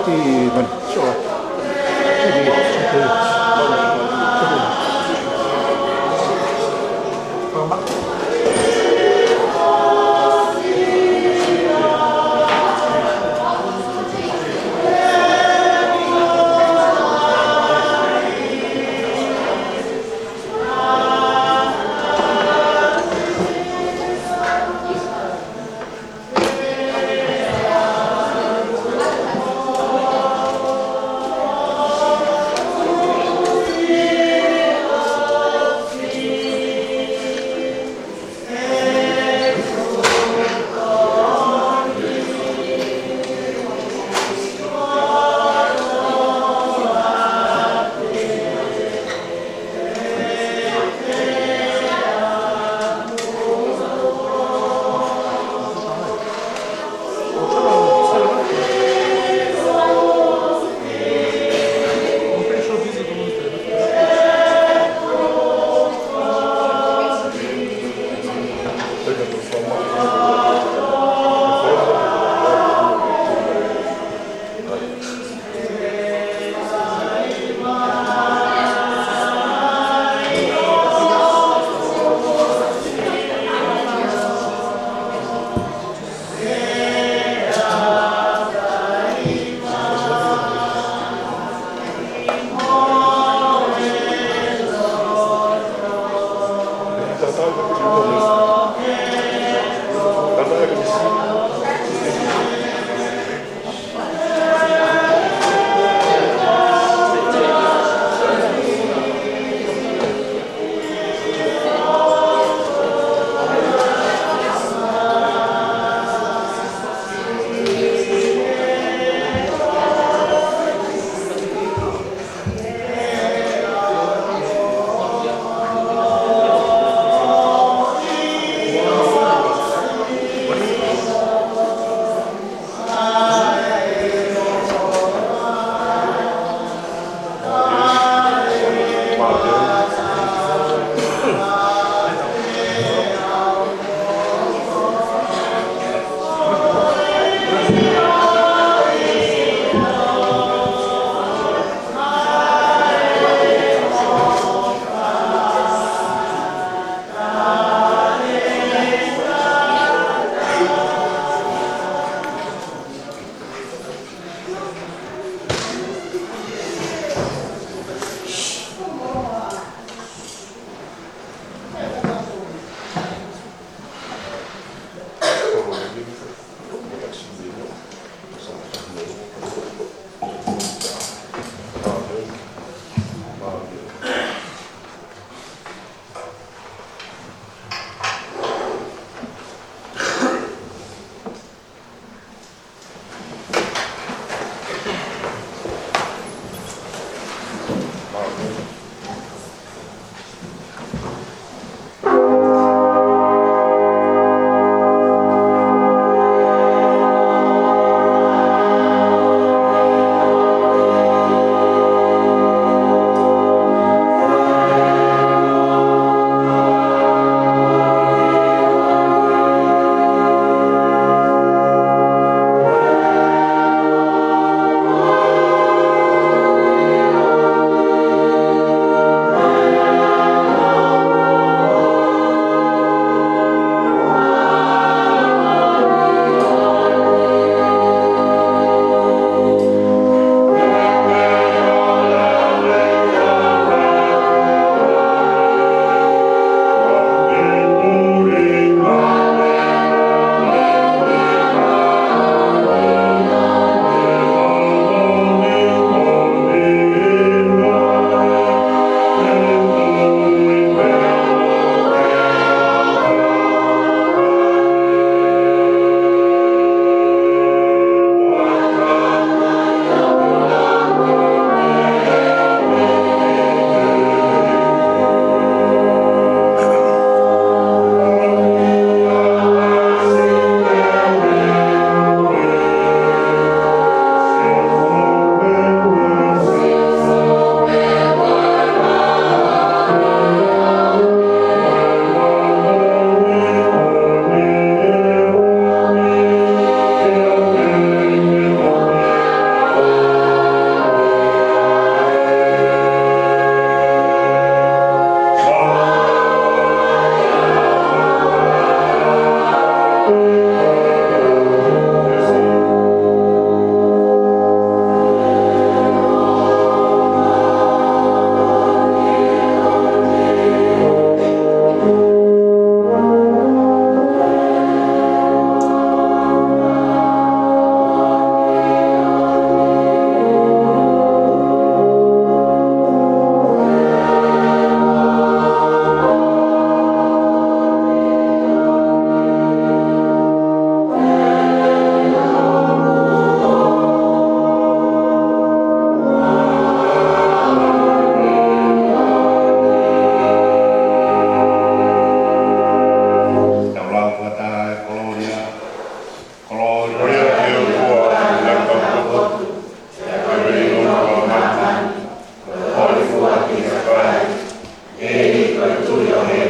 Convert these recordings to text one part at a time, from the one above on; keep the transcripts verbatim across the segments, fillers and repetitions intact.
Te mani, so, te, te, te,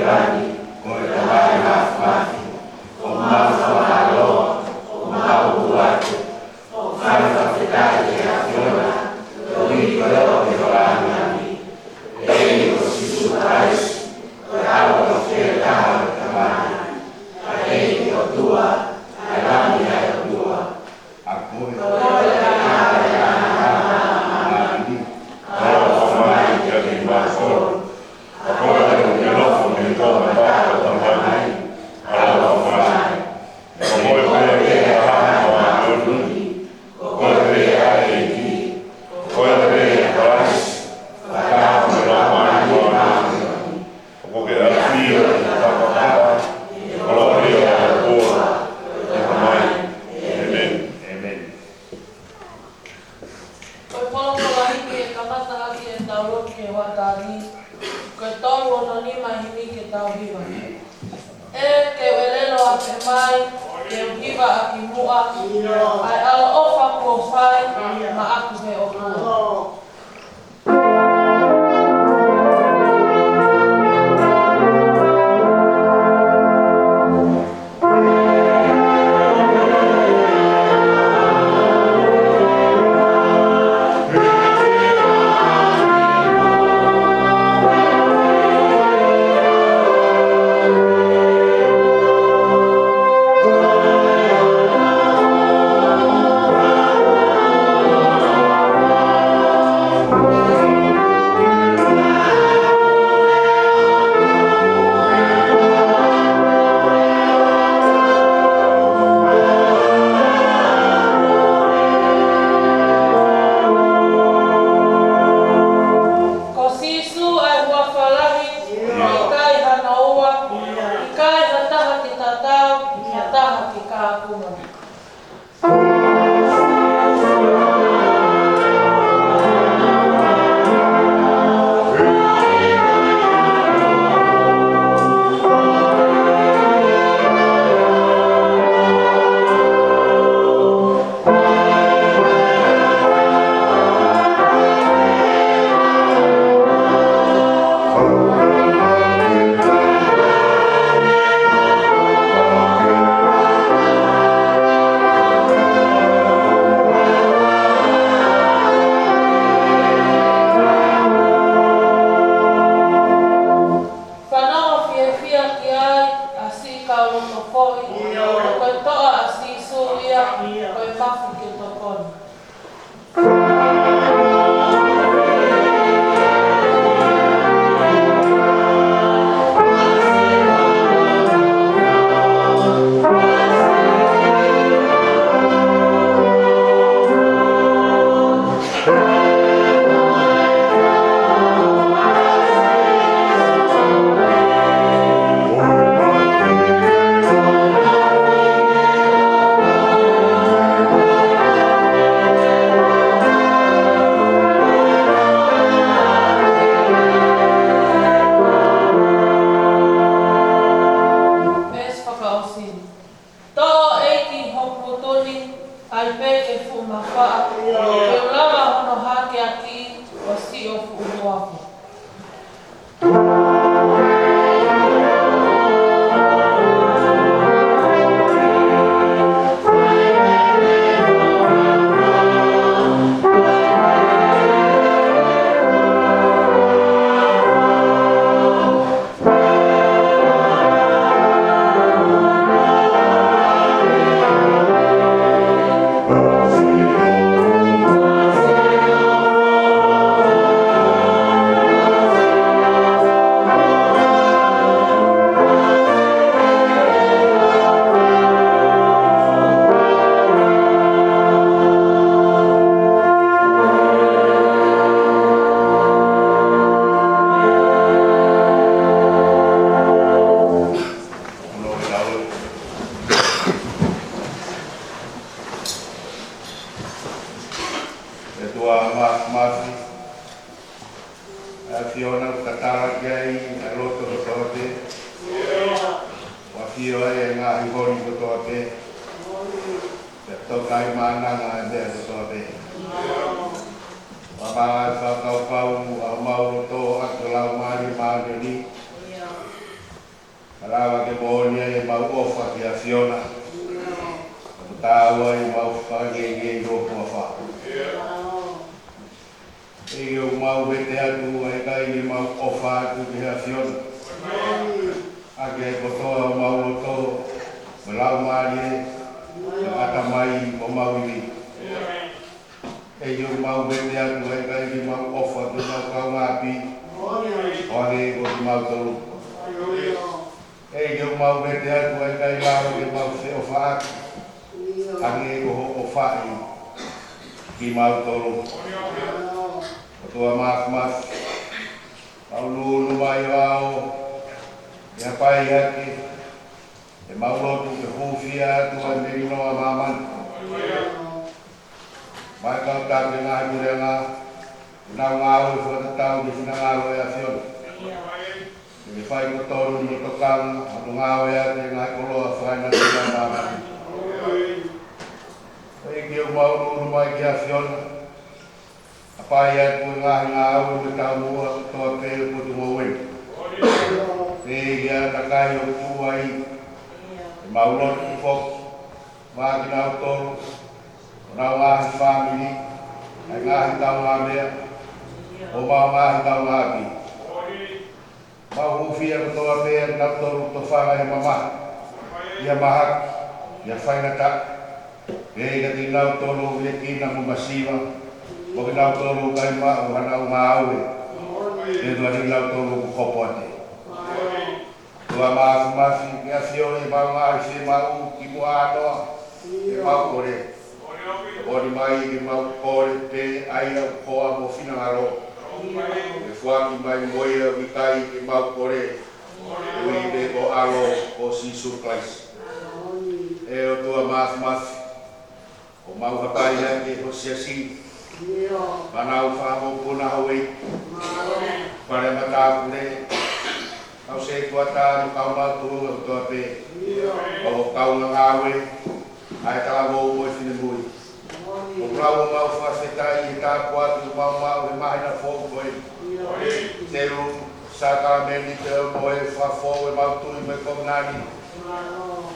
Ko e Tamai Māfimafi, ʻoku mau fakamālō, ʻoku mau ʻoatu, ʻoku mau fakafetaʻi ki he ʻAfiona, koeʻuhi ko e ʻOtua ʻo e Laumālie. ʻEiki ko Sīsū Kalaisi, ko e ʻAlo ʻo e Tamai, ʻa e ʻEiki ʻOtua, ʻa e Lami ʻa e ʻOtua. ʻA koe, ʻa koe ʻoku ʻi ai ʻa e ʻaloʻofa mai kiate kimautolu. ʻA koe ʻoku ke nofo mei he toʻomataʻu ʻo e Tamai, ʻaloʻofa mai. Ko koe pē ʻa e ʻAlo ʻo e Māʻoniʻoni. Ko koe pē ʻa e ʻEiki. Ko koe pē ʻa Kalaisi. Fakataha mo e Laumālie Māʻoniʻoni. ʻOku ke ʻafio ʻi he fakataha, ʻi he kolōlia ʻo e ʻOtua, ʻi he Tamai. ʻĒmeni. ʻĒmeni. Ko e polokalama himi ʻe kamata ʻaki ʻetau lotu ki he hoʻatā ni, ko e tolu ono nima himi ke tau hiva. ʻE ke u ʻelelo ʻa pehē mai, ke u hiva ʻaki muʻa, ʻa e ʻaloʻofa kuo fai maʻaku ʻe he ʻOtua. Ko Sīsū ʻa e huafa lahi, ʻikai hano ua, ʻikai ha taha ke tatau, ha taha ke kāpuna. Fanongo fiefia ki ai ʻa siʻi kau loto foʻi, ko e toʻa ʻa Sīsū ia, ko e mafu ke tokoni. Veesi fakaʻosi. Toʻo ʻEiki hoku ngutu ni, ʻai pē ke fuʻu mafaʻa, ke u lava hono hakeakiʻi, ʻo sio fuʻu huafa. ʻOtua Māfimafi, ʻAfiona ʻoku tatala ki ai ʻa e loto kotoa pē, ʻoku ʻafio ai ʻa e ngaahi holi kotoa pē, pea toka ai maʻananga ʻa e meʻa kotoa pē. Pea maʻu ʻa e fakakaukau ʻa homau loto ʻaki ho Laumālie Māʻoniʻoni, Ka lava ke moʻoni ai ʻemau ʻofa ki he ʻAfiona, ʻoku taau ai ʻemau fakaʻeiʻeiki ʻi ho huafa. ʻEiki, ʻoku mau vete atu ʻa e ʻikai ke mau ʻofa atu ki he ʻAfiona ʻaki ʻa e kotoa ʻo mau loto, mo e laumālie, mo e ʻatamai, mo ʻemau ivi. ʻEiki, ʻoku mau vete atu ʻa e ʻikai ke mau ʻofa ki hotau kaungāʻapi ʻo hangē ko kimautolu. ʻEiki, ʻoku mau vete atu ʻa e ʻikai lava ke mau feʻofaʻaki hangē ko hoʻo ʻofaʻi kimautolu. ʻOtua Māfimafi, mau ʻunuʻunu mai ʻo aʻu ki he Hapai Hake, ʻemau lotu ke hūfia atu ʻa e melino ʻa māmani. Mai kau taki ngaahi puleʻanga, ʻoku nau ngāue fakatatau ki he finangalo ʻo e ʻAfiona. Ke fai totonu mo tokanga hono ngāue ʻaki e ngaahi koloa fakaenatula ʻa māmani. ʻEiki, ʻoku mau ʻunuʻunu mai ki he ʻAfiona, Hapai atu e ngaahi ngāue mo e taumuʻa kotoa pē ʻo e potungāue ni. Pea ʻi he ʻātakai ʻoku tuʻu ai, ʻemau lotu foki maʻa kinautolu, honau ngaahi fāmili, ʻa e ngaahi kaungāmeʻa, ʻo homau ngaahi kaungāʻapi. Mau hūfia kotoa pē ʻa kinautolu ʻoku tofanga ʻi he mamahi, ʻi he mahaki, ʻi he faingataʻa. Pea ʻiate kinautolu ʻoku liʻekina mo masiva, mo kinautolu ʻoku ʻikai maʻu haʻanau ngāue, pea ʻiate kinautolu ʻoku hopo ate. ʻOtua Māfimafi, ke ʻafioʻi ʻemau ngaahi fiemaʻu kimuʻa ʻānoa, ʻemau kole. Ke moʻoni mai ke mau kole pē ʻa ia ʻoku hoa mo finangalo. Ke foaki mai mo ia ʻoku ʻikai ke mau kole, ʻuhi pē ko ho ʻAlo ko Sīsū Kalaisi. ʻE ʻOtua Māfimafi, ʻoku mau hapai hake ho siasi, fānau fakamokopuna Hauʻeiki, fale matāpule, kau setuata mo kau mātuʻa kotoa pē, kau kau ngāue, ʻa e talavou mo e finemui. ʻOku mau fakafetaʻi he tāpuaki ʻoku mau maʻu he māhina foʻou ko eni. Telu sākalamēniti pea mo e fakafou ʻemau tui mo e kovinānite.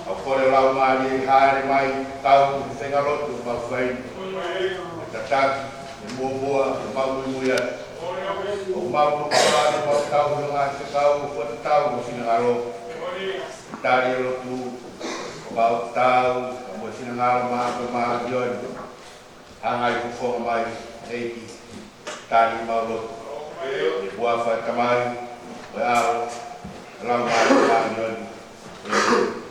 ʻOku kole ho Laumālie ke hāʻele mai kau he feinga lotu ʻoku mau fai ni. Ke tataki, ke muʻomuʻa, ke mau muimui atu. ʻOku mau tuku atu ʻemau tauhi ʻo ngaahi fekau ʻoku fakatatau mo ho finangalo. Tali e lotu, ʻoku mau tau, ka mo e finangalo māʻoniʻoni. Hanga ʻi he fofonga mai, ʻEiki, tali ʻemau lotu. ʻI he huafa ʻo e Tamai, mo e ʻAlo, mo e Laumālie Māʻoniʻoni. ʻĒmeni.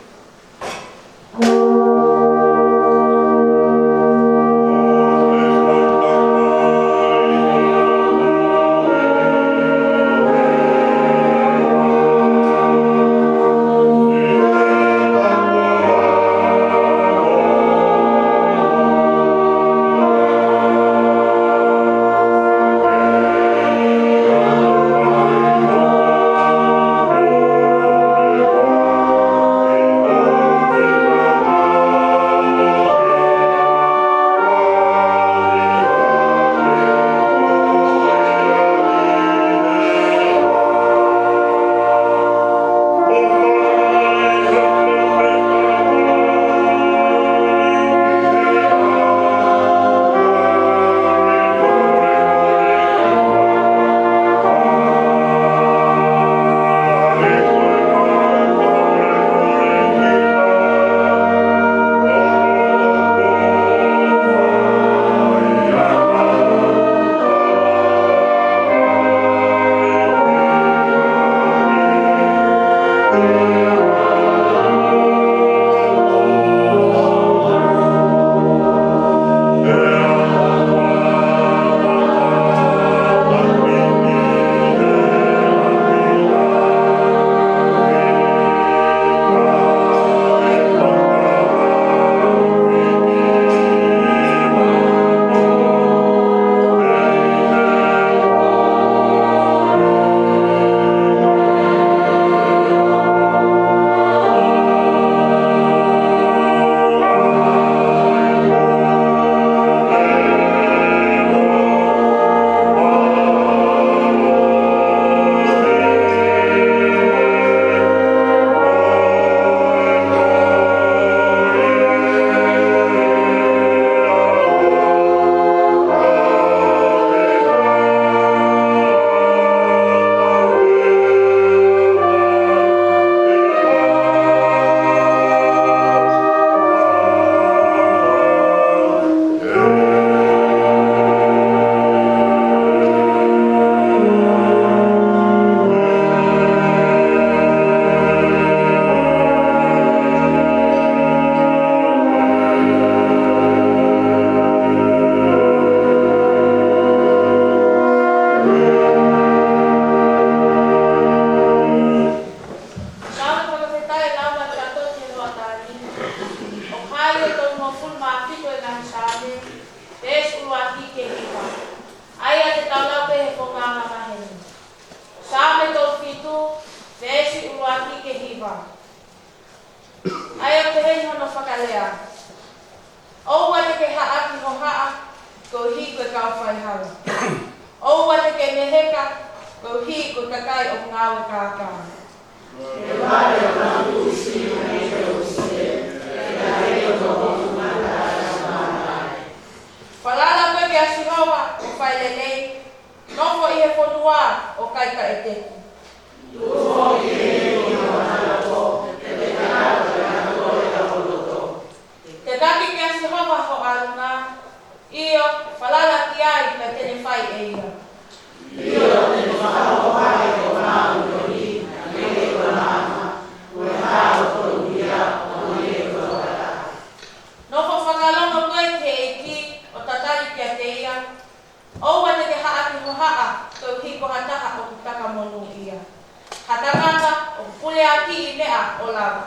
ʻA ia ʻoku peheni hono fakalea: ʻOua te ke haʻaki hohaʻa koeʻuhi ko e kau faihala. ʻOua te ke meheka koeʻuhi ko e kakai ʻoku ngāue kākā. Falala koe kia Sihova ʻo fai lelei, nofo ʻi he fonua ʻo kai kaʻeketu. Tekaki kia Sihova ho ʻalunga, ʻio, falala ki ai pea te ne fai ʻe ia. Nofo fakalongo koe ki he ʻEiki ʻo tatali kiate ia. ʻOua te ke haʻaki hohaʻa koeʻuhi ko ha taha ʻoku taka monūʻia, ha tangata ʻoku puleakiʻi meʻa ʻo lava.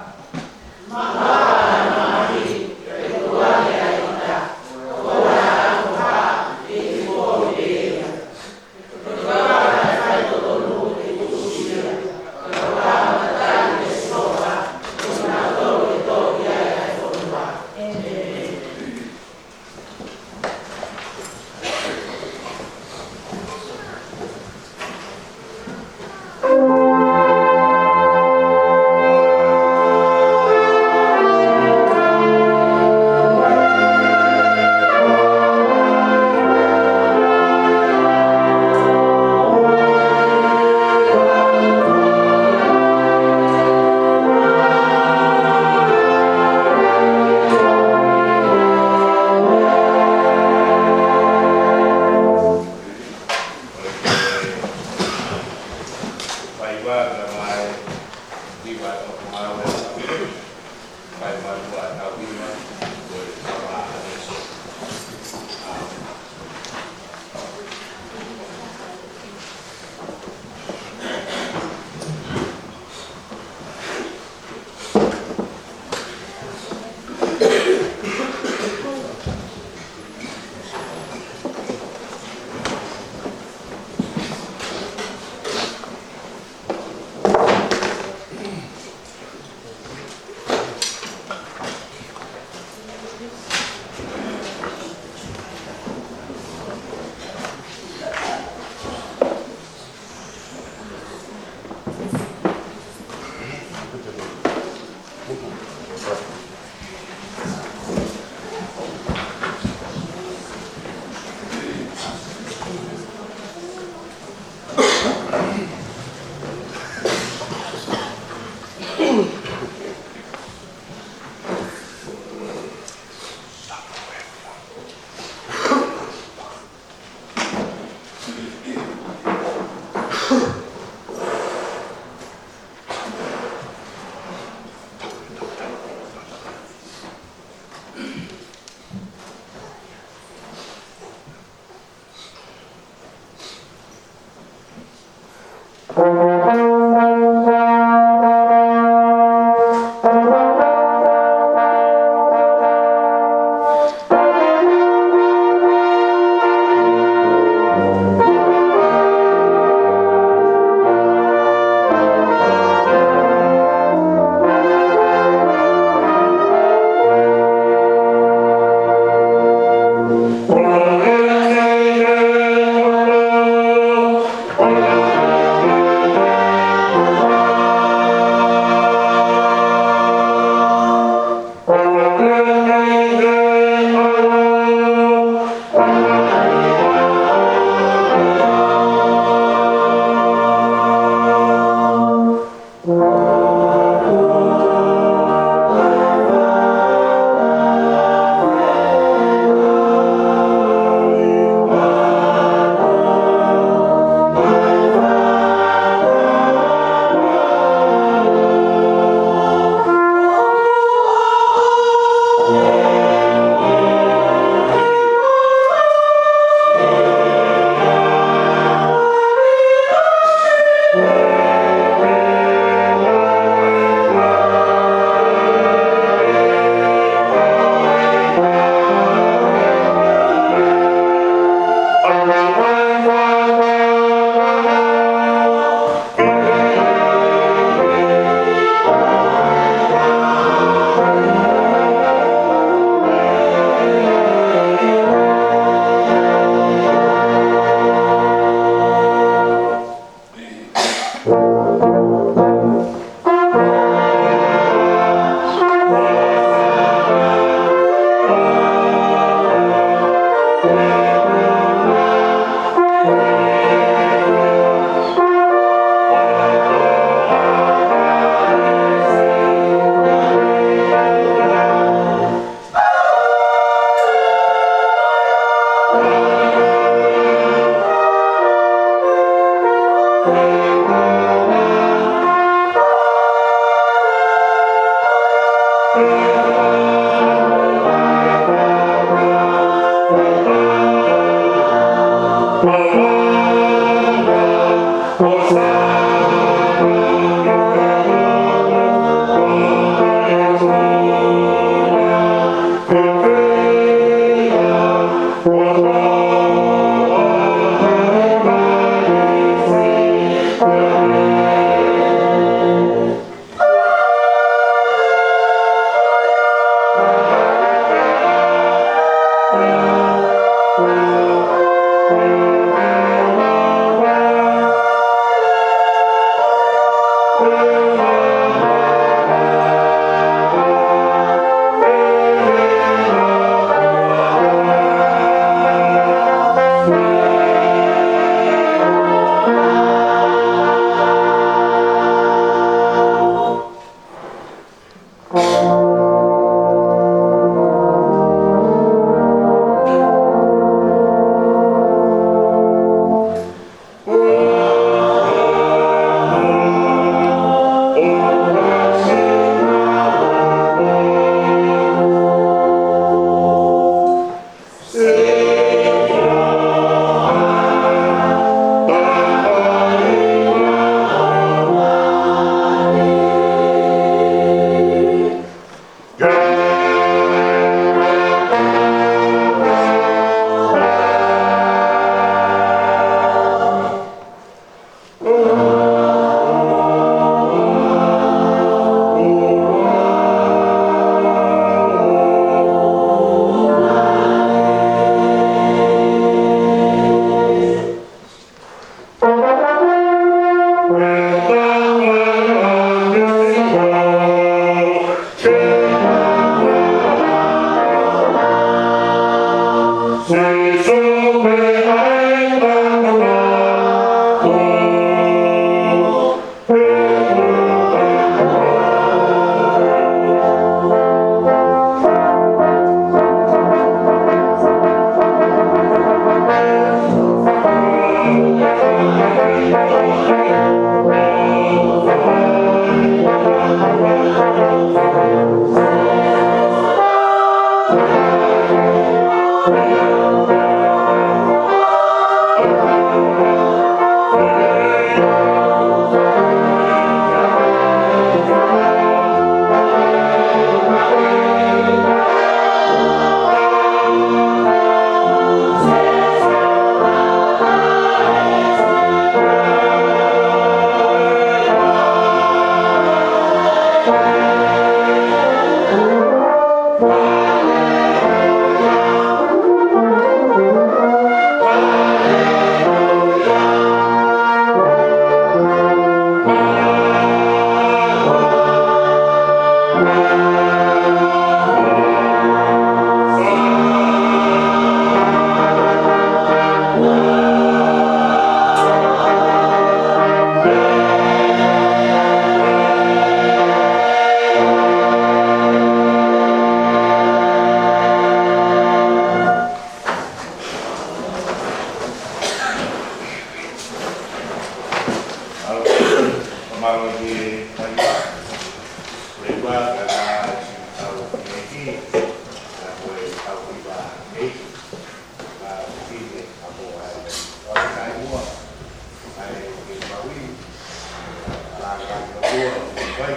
Kuo ʻosi ʻi ai.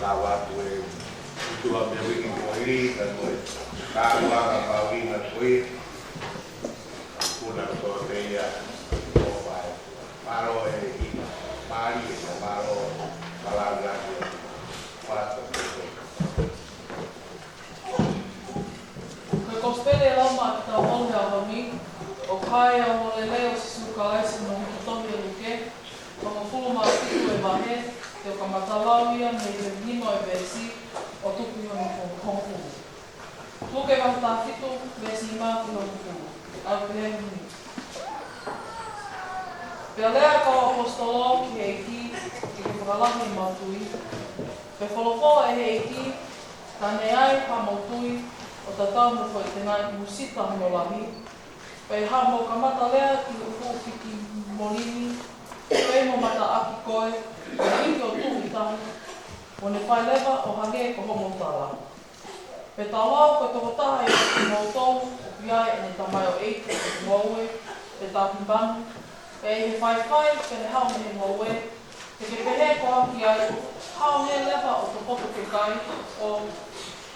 Ka ʻoatu e ʻuhinga mei he uike kuo hili, ka ko e kātoanga mahuʻinga ko ia. Kuna ko te ia ʻo fai. Mālō e ʻEiki, mālie, mālō, mālō e ʻEiki. Pāto. Ko e Kosipeli ʻa Loma ʻa e Taupotu he ʻaho ni, ʻoku hā ʻi he ongoongolelei ʻo Sīsū Kalaisi naʻe hiki tohi ʻe Luke, hongofulu mā fitu e vahe, te u kamata lau ia mei he nima e veesi ʻo tuku ki hono hongofulu. Luke vahe taha fitu, veesi nima ki he hongofulu. ʻOku pehē ni. Pea lea ʻa e kau ʻaposetolo ki he ʻEiki, ke ke fakalahi ʻemau tui. Pea folofola ʻe he ʻEiki, ka ne ʻi ai haʻamou tui ʻo tatau mo e foʻi tenai musita hono lahi, pea ʻi haʻamou kamata lea ki he fuʻu fiki molini, pea ʻe mataʻaki koe, ʻo hiki ʻo tuʻu ʻi tahi, ʻo ne fai leva ʻo hangē ko hoʻomou tala. Pea talao ko e tokotaha ʻiate kimoutolu ʻoku ʻi ai ʻene tamaioʻeiki ʻi he ngoue, pe taki manu, pea ʻi he faifai, pea ne haʻu mei he ngoue, ke ke pehē koā ki ai, Haʻu hē leva ʻo tokoto ke kai, ʻo,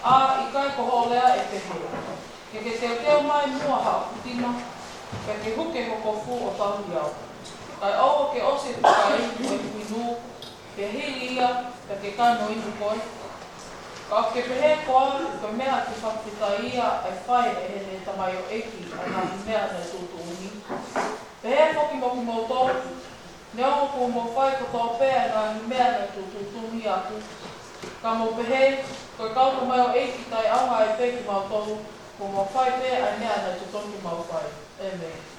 ʻa, ʻikai ko hoʻo lea ʻe pehē. Ke ke teuteu mai muʻa haʻaku tina, pea ke huke ho kofu ʻo tauhi au. Kae ʻoua ke ʻosi ʻeku kai, mo ʻeku inu, ke hili ia, pea ke kano inu koe. Ka ʻoku ke pehē koā, ko e meʻa ke fakafetaʻi ia ʻa e fai ʻe heʻene tamaioʻeiki ʻa e ngaahi meʻa naʻe tuʻutuʻuni. Pehē foki mo kimoutolu, neongo kuo mou fai kotoa pē ʻa e ngaahi meʻa naʻe tuʻutuʻuni ʻaʻaku, ka mou pehē, ko e kau tamaioʻeiki taʻeʻaonga ai pē kimautolu, kuo mau fai pē ʻa e meʻa naʻe totonu ke mau fai. ʻĒmeni.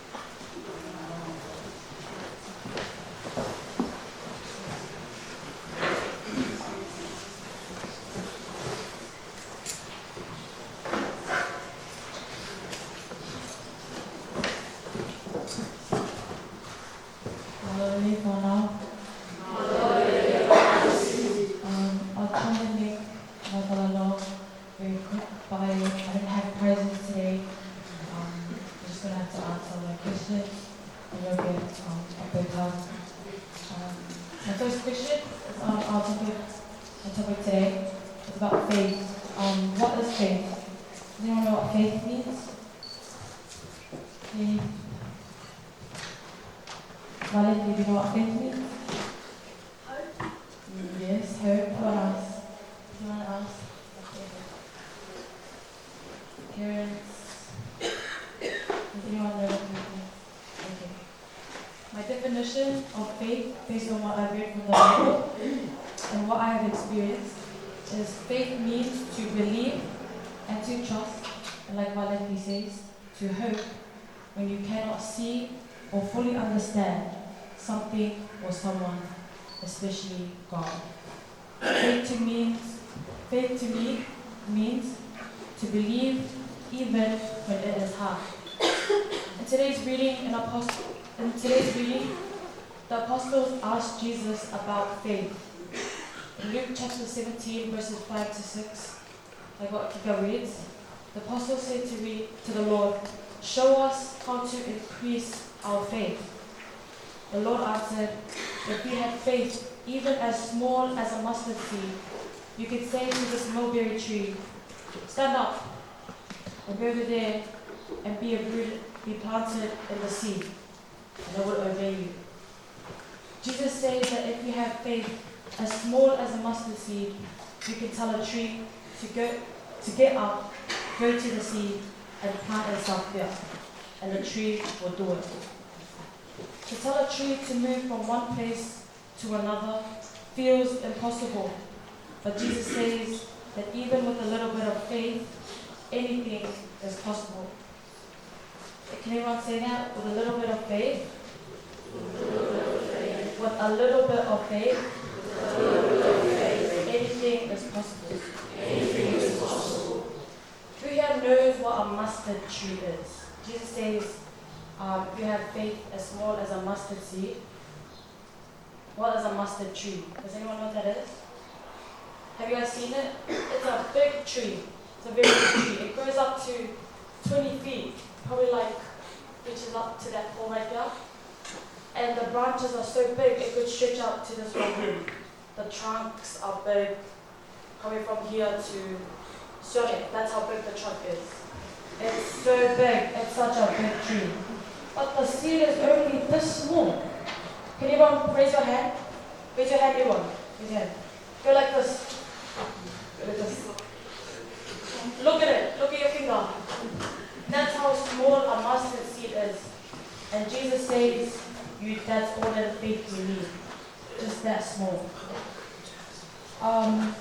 Mālō e fānau. Um, I'll try and make my dialogue very quick, but I, I don't have prizes today. Um, you're just gonna have to answer my questions, and you'll get, um, a big hug. Um, my first question is, um, our topic, our topic today is about faith. Um, what is faith? Does anyone know what faith means? Faith. Vale, do you know what faith means? Yes, hope. What else? Anyone else? Okay. Parents. Does anyone know what faith means? Okay. My definition of faith, based on what I've read from the Bible and what I have experienced, is faith means to believe and to trust, and like Valerie says, to hope when you cannot see or fully understand something or someone, especially God. Faith to means, faith to me means to believe even when it is hard. In today's reading, in apost-, in today's reading, the apostles asked Jesus about faith. In Luke chapter seventeen, verses five to six, like what Kika reads, the apostle said to, re-, to the Lord, "Show us how to increase our faith." The Lord answered, "If you had faith, even as small as a mustard seed, you could say to this mulberry tree, 'Stand up and go over there and be uprooted, be planted in the sea.'" And it would obey you. Jesus says that if you have faith as small as a mustard seed, you can tell a tree to go, to get up, go to the sea, and plant itself there, and the tree will do it. To tell a tree to move from one place to another feels impossible, but Jesus says that even with a little bit of faith, anything is possible. Can everyone say that? With a little bit of faith? With a little bit of faith, anything is possible. Who here knows what a mustard tree is? Jesus says, um, if you have faith as small as a mustard seed, what is a mustard tree? Does anyone know what that is? Have you guys seen it? It's a big tree. It's a very big tree. It grows up to twenty feet, probably, like, reaches up to that pole right there. And the branches are so big it could stretch out to this whole room. The trunks are big, coming from here to Sione. That's how big the trunk is. It's so big. It's such a big tree. But the seed is only this small. Can anyone raise your hand? Raise your hand, everyone. Raise your hand. Go like this. Go like this. Look at it. Look at your finger. That's how small a mustard seed is. And Jesus says, "You, that's all the faith you need." Just that small. Um,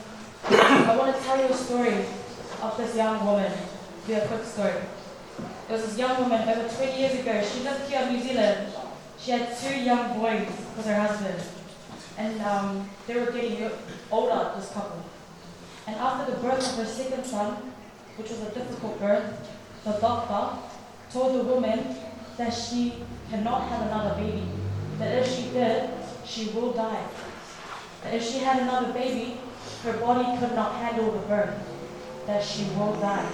I want to tell you a story of this young woman. Be a quick story. There was this young woman over twenty years ago. She lived here in New Zealand. She had two young boys with her husband. And um, they were getting older, this couple. And after the birth of her second son, which was a difficult birth, the doctor told the woman that she cannot have another baby, that if she did, she will die. That if she had another baby, her body could not handle the birth, that she will die.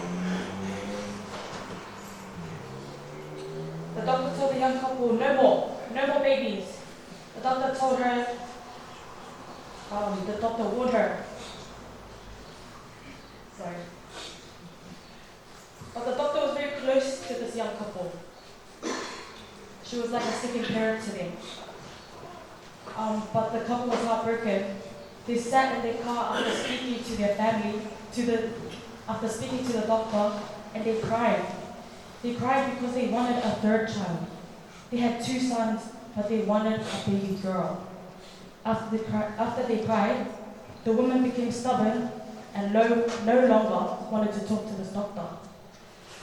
The doctor told the young couple, "No more, no more babies." The doctor told her, um, the doctor warned her. Sorry. But the doctor was very close to this young couple. She was like a second parent to them. Um, but the couple was heartbroken. They sat in their car after speaking to their family, to the, after speaking to the doctor, and they cried. They cried because they wanted a third child. They had two sons, but they wanted a baby girl. After they, cri- after they cried, the woman became stubborn and no, no longer wanted to talk to this doctor,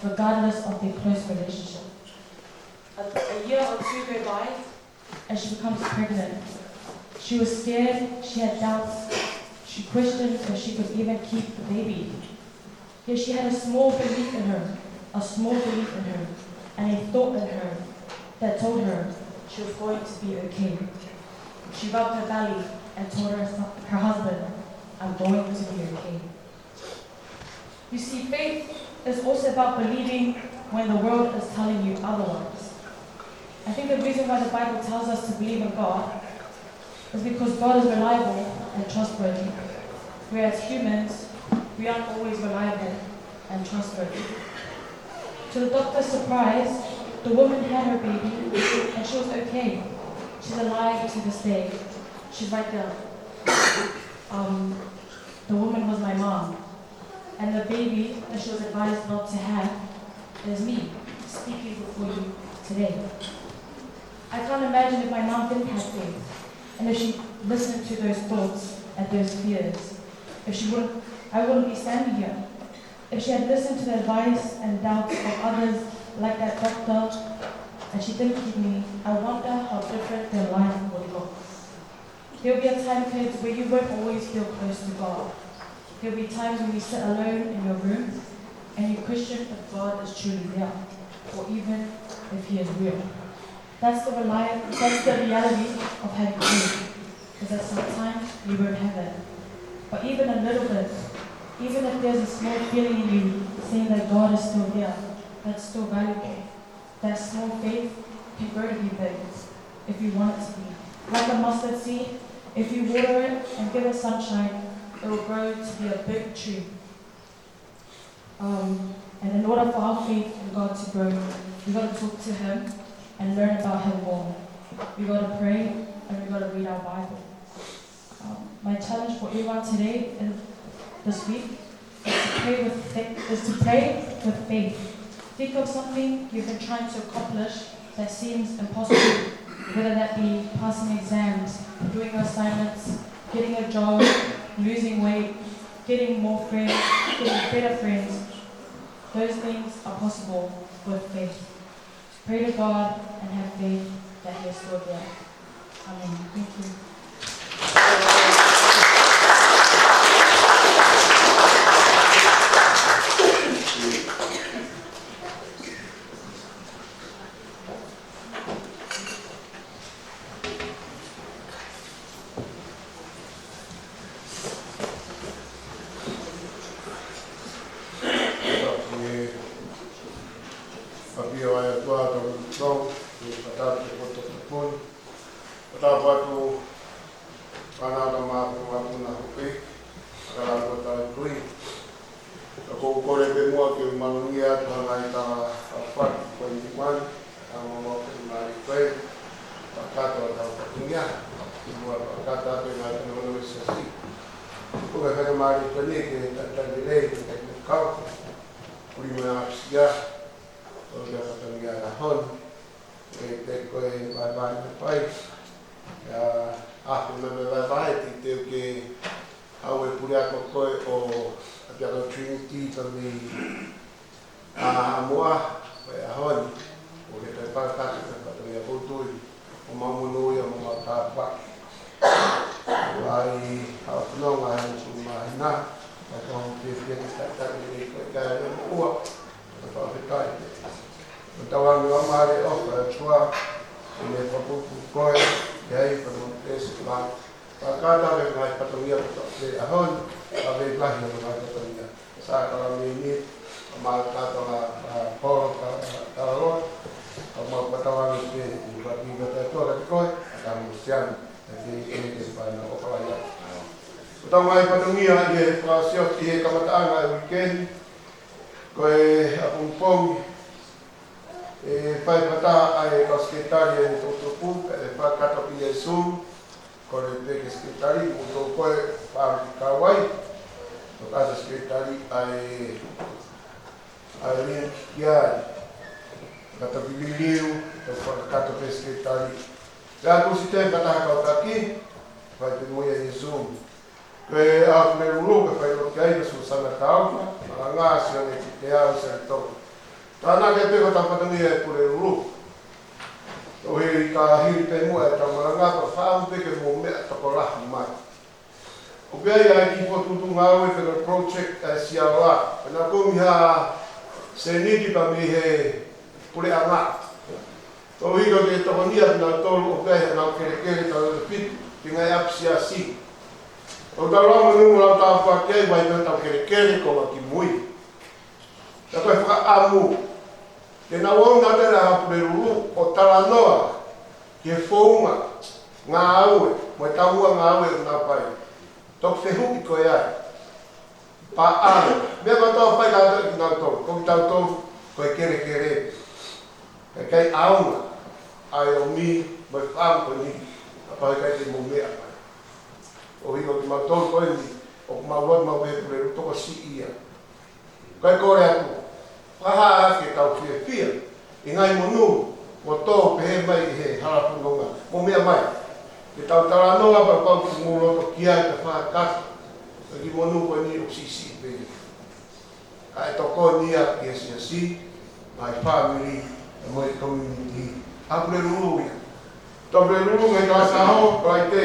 regardless of their close relationship. A, a year or two go by, and she becomes pregnant. She was scared, she had doubts, she questioned if she could even keep the baby. Yet she had a small belief in her, a small belief in her, and a thought in her that told her she was going to be okay. She rubbed her belly and told her, her husband, "I'm going to be okay." You see, faith is also about believing when the world is telling you otherwise. I think the reason why the Bible tells us to believe in God is because God is reliable and trustworthy, whereas humans, we aren't always reliable and trustworthy. To the doctor's surprise, the woman had her baby and she was okay. She's alive to this day. She's right there. Um, the woman was my mom. And the baby that she was advised not to have is me, speaking before you today. I can't imagine if my mom didn't have faith, and if she listened to those thoughts and those fears, if she wouldn't, I wouldn't be standing here. If she had listened to the advice and doubts of others like that doctor, and she didn't keep me, I wonder how different their life would look. There'll be a time, kids, where you won't always feel close to God. There'll be times when you sit alone in your room and you question if God is truly there, or even if He is real. That's the reli- that's the reality of having faith, is that sometimes you won't have it. But even a little bit, even if there's a small feeling in you saying that God is still there, that's still valuable. That small faith can grow to be big if you want it to be. Like a mustard seed, if you water it and give it sunshine, it will grow to be a big tree. Um, and in order for our faith in God to grow, we got to talk to Him and learn about Him more. We got to pray and we got to read our Bible. Um, my challenge for everyone today and this week is to pray with fa- is to pray with faith. Think of something you've been trying to accomplish that seems impossible, whether that be passing exams, doing your assignments, getting a job, losing weight, getting more friends, getting better friends. Those things are possible with faith. Pray to God and have faith that He is still there. Amen. Thank you. ʻApio ʻa e ʻOtua tau, tau, ʻi he fakatātā ʻo e poto kaponi. Ka māfana atu na hope, ka la ko tai kui. Ka ʻoku ou kole pē muʻa ke u maluʻi atu ha ngaahi tala ʻa fatu ko e niman, ka mo mo ke mali koe, fakataha ʻetau fatongia, ki muʻa fakataha pē ngaahi tala ʻo e siasi. ʻOku ou fakamālō atu ni ke talitali lelei, ke tau kau, ʻuli mo e asia, ʻo e fatongia ka hon, e te ko e vaivai mo e pai. ʻIa, ʻa, ko e vaivai, te u ke ʻave e puleako ko ē ʻo ʻapiako Trinity ka mei ʻa, ʻa muʻa, ko e ʻaho ni, ʻo ke toe fakataha ki he fatongia ko e tui, ʻo mau monūʻia mo mau tāpuaki. Lai, ʻa, ko e nonga he musu mahina, ʻa, ka hon te fia ke talitali lelei ko e kai mo ua. Fakafetaʻi. Ko e tauange ʻa mālie ʻo e ʻOtua, ʻi he fakapupu ko ē, ʻi ai fakamoʻoni ʻe se mā. Fakataha pē ngaahi fatongia ko e ʻaho ni, ʻa e lahi ʻo e ngaahi fatongia. Sākalamēniti, ʻa mālie kātoa, ʻa, polo, ka, ka, ka lo, ʻa mau fakatauange pē, ʻi he fakataha kātoa kiate koe, ʻa ka mo sian, ʻa ke, ke, ke fai na o kalaya. Ko e tau ngaahi fatongia, ʻi he fakasio, ʻi he kamataʻanga ʻo e uikeʻeni, ko e ʻapongipongi, ʻe fai fakataha ʻa e kau sekelitali ʻa e toʻutupu, ʻe fakataha pē ʻi he Zoom, kole pē ki he sekelitali, mo tau ko e pāliki kau ai, ʻo ka sekelitali ʻa e, ʻa e link ki ai, ka tau ki liliu, tau fakataha pē sekelitali. Pea kuo ʻosi toe fakataha kau taki, fai pē mo ia ʻi he Zoom. Ko e ʻa Pulelulu ka fai loki ai ka Susana Tauka, malanga Sione Kiteau Saritonga. Tānaki pē ko e tau fatongia ʻa Pulelulu. Tohi ka hili pē muʻa e tau malanga ka fāu pē ke mou meʻa tokolahi mai. ʻOku ʻi ai ʻa e kiʻi fokotuʻutuʻu ngāue pē ko e project ʻa e siaola. Pea naʻa ku ʻomi ha sēniti pē mei he puleʻanga. Ko e ʻuhinga ke tokoniʻi kinautolu ʻoku ʻi ai haʻanau kelekele tau e fitu, ki he ngaahi ʻapi siasi. ʻOku tau lau mo nungu lau tāpuaki ai, ʻoku ʻi ai pē haʻatau kelekele ko ē ki mui. Ka ko e fakaʻamu, ke nau ō ʻo tala ʻa Pulelulu, ʻo talanoa, ki he founga, ngāue, mo e taumuʻa ngāue ʻoku nau fai. Toki fehuʻi ko ia. Pea ʻa, meʻa kotoa fai kātoa ʻe kinautolu, ko kitautolu, ko e kelekele. Ka ʻikai ʻaonga, ʻa e ʻomi, mo e fāmili, ʻa pau ʻikai ke mou meʻa mai. ʻUhinga kimautolu ko eni, ʻoku mau lotu mau pē Pulelulu tokosiʻi ia. Ko e kole atu, fakahā ke tau fiefia, ʻi he ngaahi monū, mo tō pehē mai ʻi he hala fononga, mou meʻa mai. Ke tau talanoa pea pau ke mou loto ki ai ka fakakata, ko e kiʻi monū ko eni ʻoku siʻisiʻi pē. ʻA e tokoni ia ki he siasi, ngaahi fāmili, mo e community. ʻA Pulelulu ia. Tau Pulelulu ngaahi kalasi ʻaho, Falaite.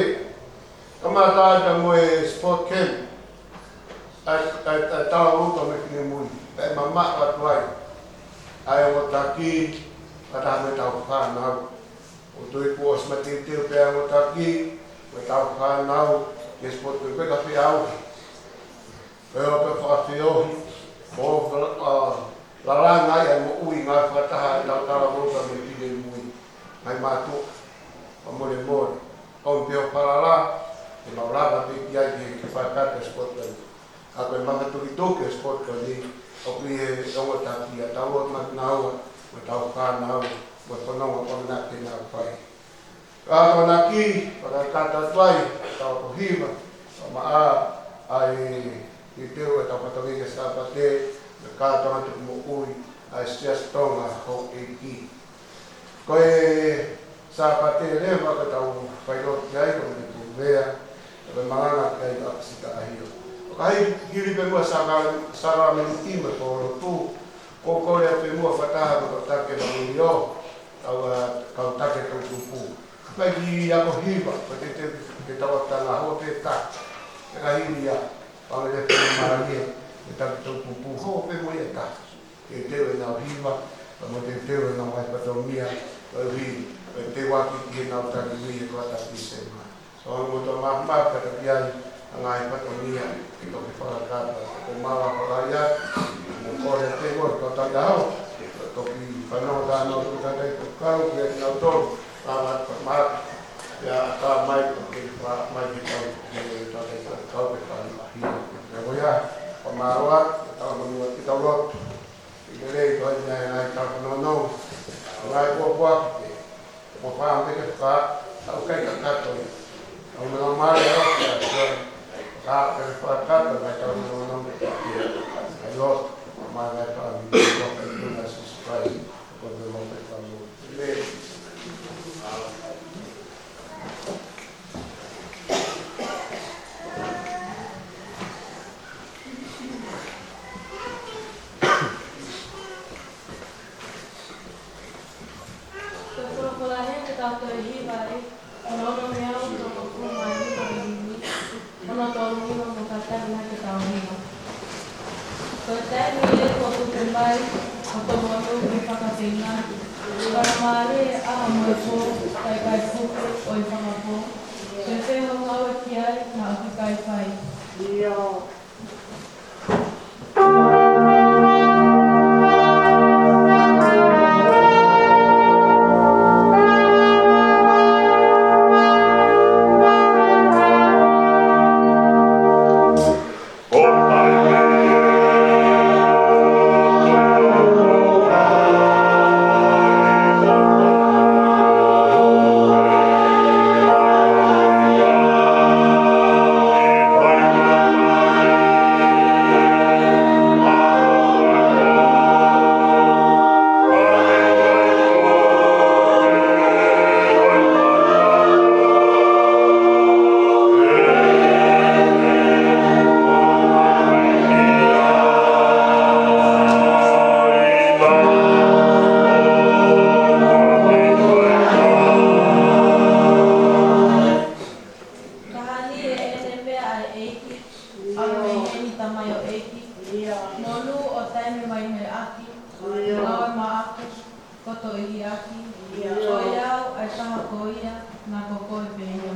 Kamata atu mo e sport camp. ʻA e, ʻa e, ʻa e tau lotu mo e finemui. ʻA e mamaʻo atu ai. ʻA e ongo taki, fakataha mo e tau fānau. ʻOku ou tui kuo ʻosi mateuteu pē ʻa e ongo taki, mo e tau fānau, ki he sport camp, ko e ka feʻauhi. Ko e ʻo pē fakafeohi, ʻo fala-, ʻa, lalanga ai ʻa e moʻui ngāue fakataha ʻa e tau tala lotu mo e finemui. Ngaahi mātuʻa, ʻo molemole, ʻo pē ʻo falala, ʻe mau lava pē ki ai ke, ke fakakata e sport ko eni. Ka ko e mamaʻo tukituki e sport ko eni, ʻoku ʻi he ongo taki ʻa e tau lotu mo kinaua, mo e tau fānau, mo e fononga ko ena ke nau fai. Ka ko e ʻamanaki, fakakata atu ai, tau ko hiva, ʻa maʻa, ʻa e, ʻi he teu e tau fatongia ki he Sāpate, mo e kātoanga tuku moʻui, ʻa e Siasi Tonga houʻeiki. Ko e Sāpate leva ko e tau fai lotu ki ai, ko e meʻa pē, ko e malanga ki ai ʻa Sita ʻAhio. ʻOku ʻi ai hili pē muʻa sāka-, sākalamēniti mo e kolo lotu, ʻoku ou kole pē muʻa fakataha mo e kau taki ʻa e Lelio, kau, ʻa, kau taki toʻutupu. Ka ʻi ai ha kiʻi ako hiva, ko e te, te, te tau ʻatā na ho te ta. Ka hili ia, pangele pē mālie, te taki toʻutupu, ho pē mo ia ta. Teuteu ʻenau hiva, pea mo teuteu ʻenau ngaahi fatongia, koeʻuhi, ko e teu ʻaki ki heʻenau taki ui e kau taki Tīsema. So, ʻoku mau tō ma, ma, kata ki ai, ʻa e ngaahi fatongia, ke toki fakakata, ko e mala fakaia, mo kole te mo, ko tata hau, toki fanongo tā nau, ko tata i ko kau, ki ai nau tō, ma, ma, ma, Pea ʻatā mai, ko e fā mai ke tau, ke tau, ke tau, ke tau, ke tau, ke tau, ke tau, ke tau, ke tau, ke tau, ke tau lotu. ʻI he lelei ko eni ʻa e ngaahi talanoa, ngaahi pōpoaki, mo fāmili ke fā, tau kai kakato ia. Tau mena mare o kia, kia, ka ke fakataha ngaahi talanoa, kia, kia, ʻa e lotu, mo e ngaahi talanoa, kia, kia, kia, Sīsū Kalaisi. Ko e folofola ʻeni ke tau toe hiva ai, ko hono ono mei he toko hongofulu mā nima ʻo e himi, ono tolu nima mo e taha naʻa ke tau hiva. Ko e taimi ʻe ua kuo tupu mai, ʻo tō monū ʻi he fakafeinga, fakamālie ʻa e ʻaho mo e pō, kae ʻikai puke ʻo e fakapō. Fēfē hoʻo ngāue ki ai, naʻa ke ʻikai fai? ʻIo. Ka hangē ʻene meʻa ʻa e ʻEiki, ʻa e meʻa ʻeni tamaioʻeiki, monū ʻo taimi mai he ʻaki, ngāue maʻaku, kotoa ʻi he ʻEiki, ko au ʻa e taha ko ia, naʻa ko koe pē ia.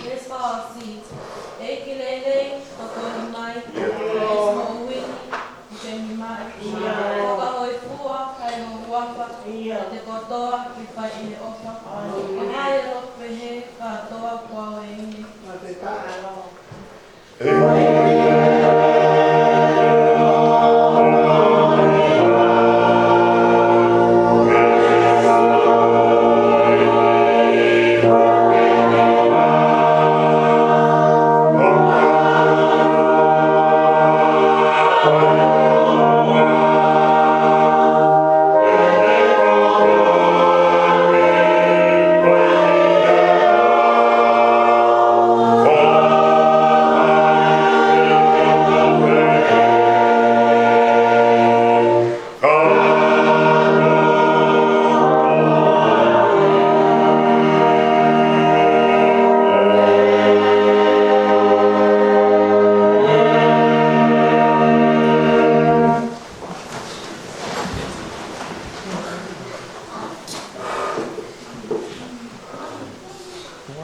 Let's fall seat. ʻEiki lelei, tokoni mai. Let's go win. Ke ni mai. Fakahōifua, kae ho huafa. Te kotoa, ke fai ʻi he ʻofa. Ko hai ʻe lotu pehē, kātoa kuo ʻi heni.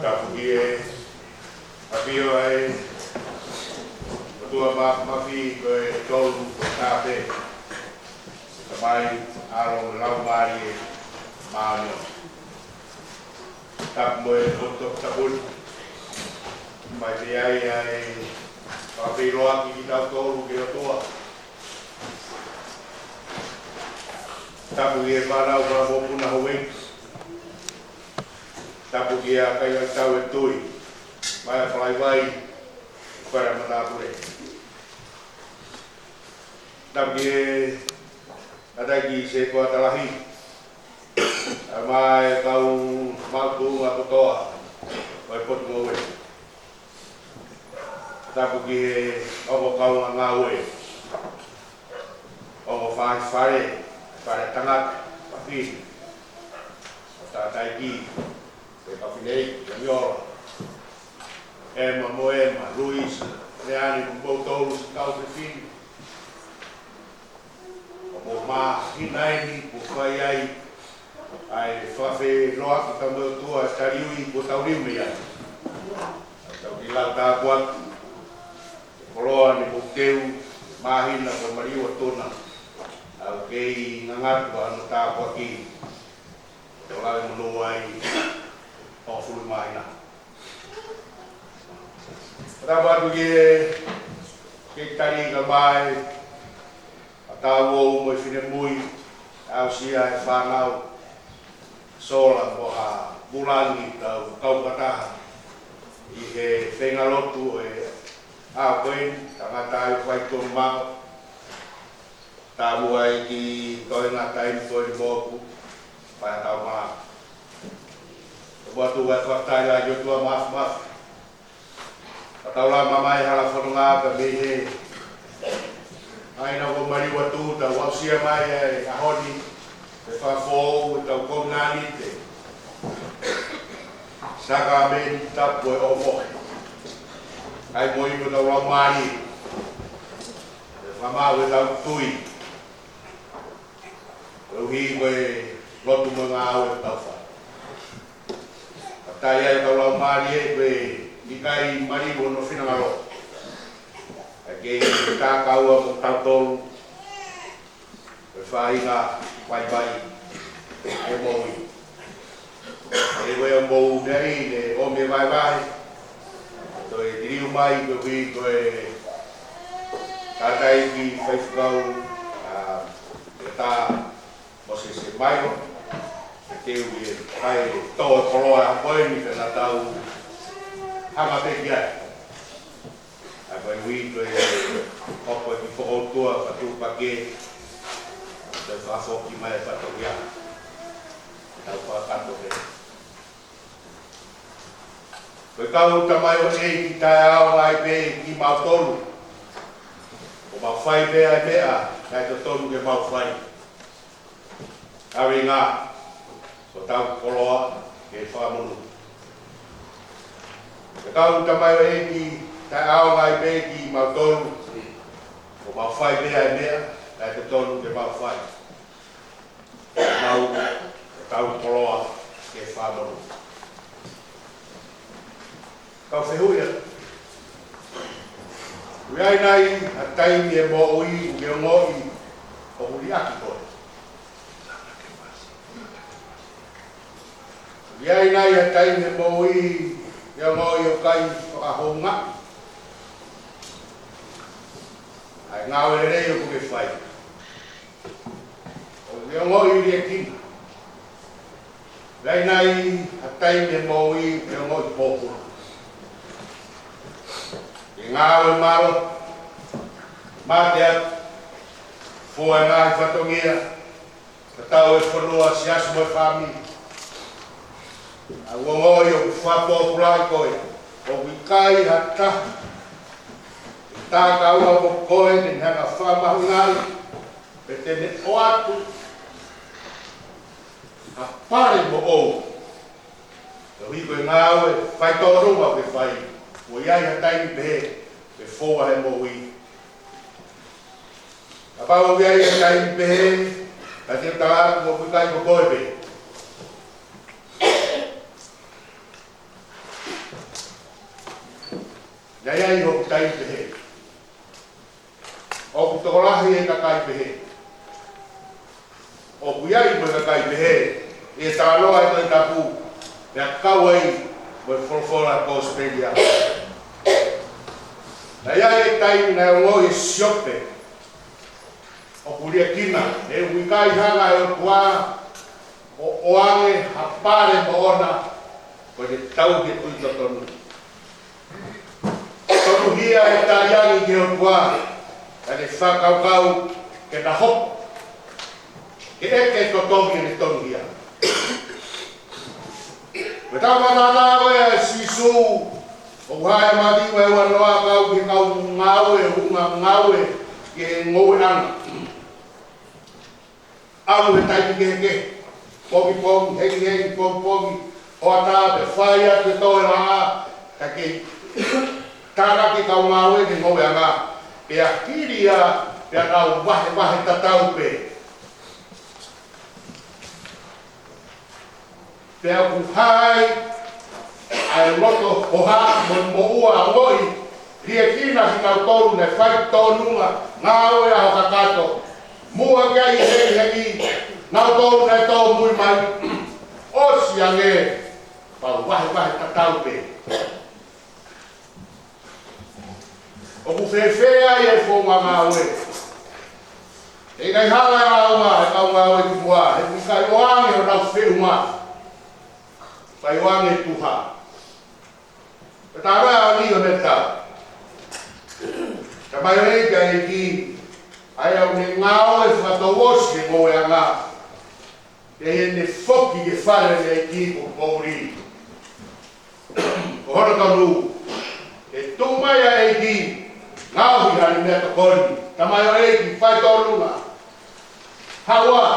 Tapu ki he ʻAfio ʻa e ʻOtua Māfimafi, ko e Tolu, ko e Taha pē, Tamai, ʻAlo mo e Laumālie Māʻoniʻoni. Tapu mo e ʻOtua Toputapu ni. Mai pē ai ʻa e fakafeʻiloaki kitautolu ki he ʻOtua. Tapu ki he fānau mo e mokopuna Houʻeiki. Tapu ki he kakai ʻetau tui, mai ʻa Falaivai, Fara Manapule. Tapu ki he Nataki Sekoatalahi, ʻa e kau maʻu tuʻunga kotoa. ʻo e potungāue. Tapu ki he ongo kaungāngāue, ongo faahi fale, fale tangata, fafine, ʻo tātaiki, ʻe Kafinei, Kamiola, Ema mo Ema, Luisa, Leani mo moutolu siʻi kau fefine. ʻO mo māhina eni kuo fai ai ʻa e fakafeʻiloaki ka mo e ʻOtua taliui kuo tau liu mei ai. Tau ki lau tāpuaki, koloa ni mo teu, māhina ko Maliu ʻa Tona. ʻOku kei ngangatu ʻa e tāpuaki, tau lave monū ai, hongofulu māhina. Tapu atu ki he, ki he tali ka mai, ʻa Tauou mo e finemui, aʻusia e fānau, Sola mo ha Mulangi tau kau fakataha ʻi he feinga lotu ʻo e ʻaho ko eni, tangata ai fai tonu mako, tamu ai ki toenga taimi ko eni moku, fai tau mā. Tapu atu ai fakataha ki he ʻOtua Mafimafi. Ka tau lava mai hala fononga ka mei he ʻaina ko Maliu ʻa Tona, tau aʻusia mai ai ʻaho ni, ʻe fafou ʻetau kovinānite. Sākalamēniti tapu ʻo e ʻohomohe. Kae mo ʻi mo tau lau mālie. ʻE fakamaʻu ʻetau tui. Koeʻuhi ko e lotu mo e ngāue ʻoku tau fai. Ka tai ai tau lau mālie ko e ʻikai Maliu hono finangalo. Ka kei tākaua mo tautolu. Ko e faʻahinga vaivai ʻo e moʻui. ʻE ko e mou nei ne ʻomi e vaevae. Toe liliu mai koeʻuhi ko e tātaiki faifekau, ʻa, ʻe tā Mōsese Mailo, ke u ʻi he kai tō e koloa ko eni ka na tau hanga pē ki ai. ʻA ko e ui ko e hoko ki fokoutua, fatu pake, toe fakafoki mai e fatongia. Tau fakakato pē. Ko e kau tamaioʻeiki taʻeʻaonga ai pē kimautolu. ʻO mau fai pē ʻa e meʻa naʻe totonu ke mau fai. Kaveinga, ko ʻetau koloa ke fakamonū. Ko e kau tamaioʻeiki taʻeʻaonga ai pē kimautolu. ʻO mau fai pē ʻa e meʻa naʻe totonu ke mau fai. Mau, ko ʻetau koloa ke fakamonū. Kau fehuʻi atu. ʻOku ʻi ai nai ha taimi ʻi he moʻui ʻoku ke ongoʻi ʻoku liʻaki koe? ʻOku ʻi ai nai ha taimi ʻi he moʻui ʻoku ke ongoʻi ʻoku ʻikai fakahoungaʻi ʻa e ngāue lelei ʻoku ke fai? ʻOku ke ongoʻi liʻekina? ʻOku ʻi ai nai ha taimi ʻi he moʻui ʻoku ke ongoʻi pōpula? Ke ngāue mālohi, mate atu, fua e ngaahi fatongia, tatau e fonua, siasi mo e fāmili. ʻOku ke ongoʻi ʻoku fakapōpulaʻi koe, ʻoku ʻikai ha taha ʻe tākaua mo koe ke ne hanga fakamahuʻingaʻi, pe te ne ʻoatu ha pale moʻou. Koeʻuhi ko e ngāue faitōnunga ʻoku ke fai, ʻoku ʻi ai ha taimi pehē ʻoku ke foua he moʻui? Kapau ʻoku ʻi ai ha taimi pehē, ka te u tala atu ʻoku ʻikai ko koe pē. ʻOku ʻi ai hoku taimi pehē. ʻOku tokolahi e kakai pehē. ʻOku ʻi ai mo e kakai pehē, ʻi he talanoa ʻa e Tohi Tapu, pea kau ai mo e folofola Kosipeli. Naʻe ʻi ai e taimi naʻe ongoʻi ʻe Siope ʻoku liʻekina, he ʻoku ʻikai hanga ʻe he ʻOtua ʻo ʻoange ha pale moʻona, ko e tau ke tui totonu. Tonuhia e taliangi ki he ʻOtua, ka ne fakakaukau ke na hoko, ke ʻeke totongi ʻene tonuhia. Ko e tau mataʻatā ko ē ʻa Sīsū, ʻoku hā ʻi he Mātiu vahe uanoa, kau ki he kau ngāue, ʻuhinga ngāue ki he ngoueʻanga. ʻAlu he taimi kehekehe, pongipongi, hengihengi, pongipongi, hoʻatā, pea fai atu e toe laʻā, ka ke tānaki kau ngāue ki he ngoueʻanga. Pea hili ia, pea nau vahevahe tatau pē. Pea ʻoku hā ai ʻa e loto hohaʻa mo e moʻua ongoʻi, liʻekina kinautolu naʻe fai tōnunga ngāue ʻaho kakato. Muʻa ke ʻi he hengihengi, kinautolu naʻe tōmui mai, ʻosi ange, pea vahevahe tatau pē. ʻOku fēfē ai e founga ngāue? ʻE ʻikai hala e ngāue, e kau ngāue ki muʻa, he ʻoku ʻikai ʻoange honau feʻunga. ʻIkai ʻoange tuha. Pea tā ʻa e ʻaho ni ʻo e meʻa tatau. Tamaioʻeiki ʻa e ʻEiki, ʻa ia ʻoku ne ngāue fakatouʻosi he ngoueʻanga. Pea ʻi heʻene foki ki he fale ʻo e ʻEiki ko Pouli, ko hono tonu, ke tuʻu mai ʻa e ʻEiki, ngaohi haʻane meʻatokoni. Tamaioʻeiki, fai tōnunga. Haʻu ā,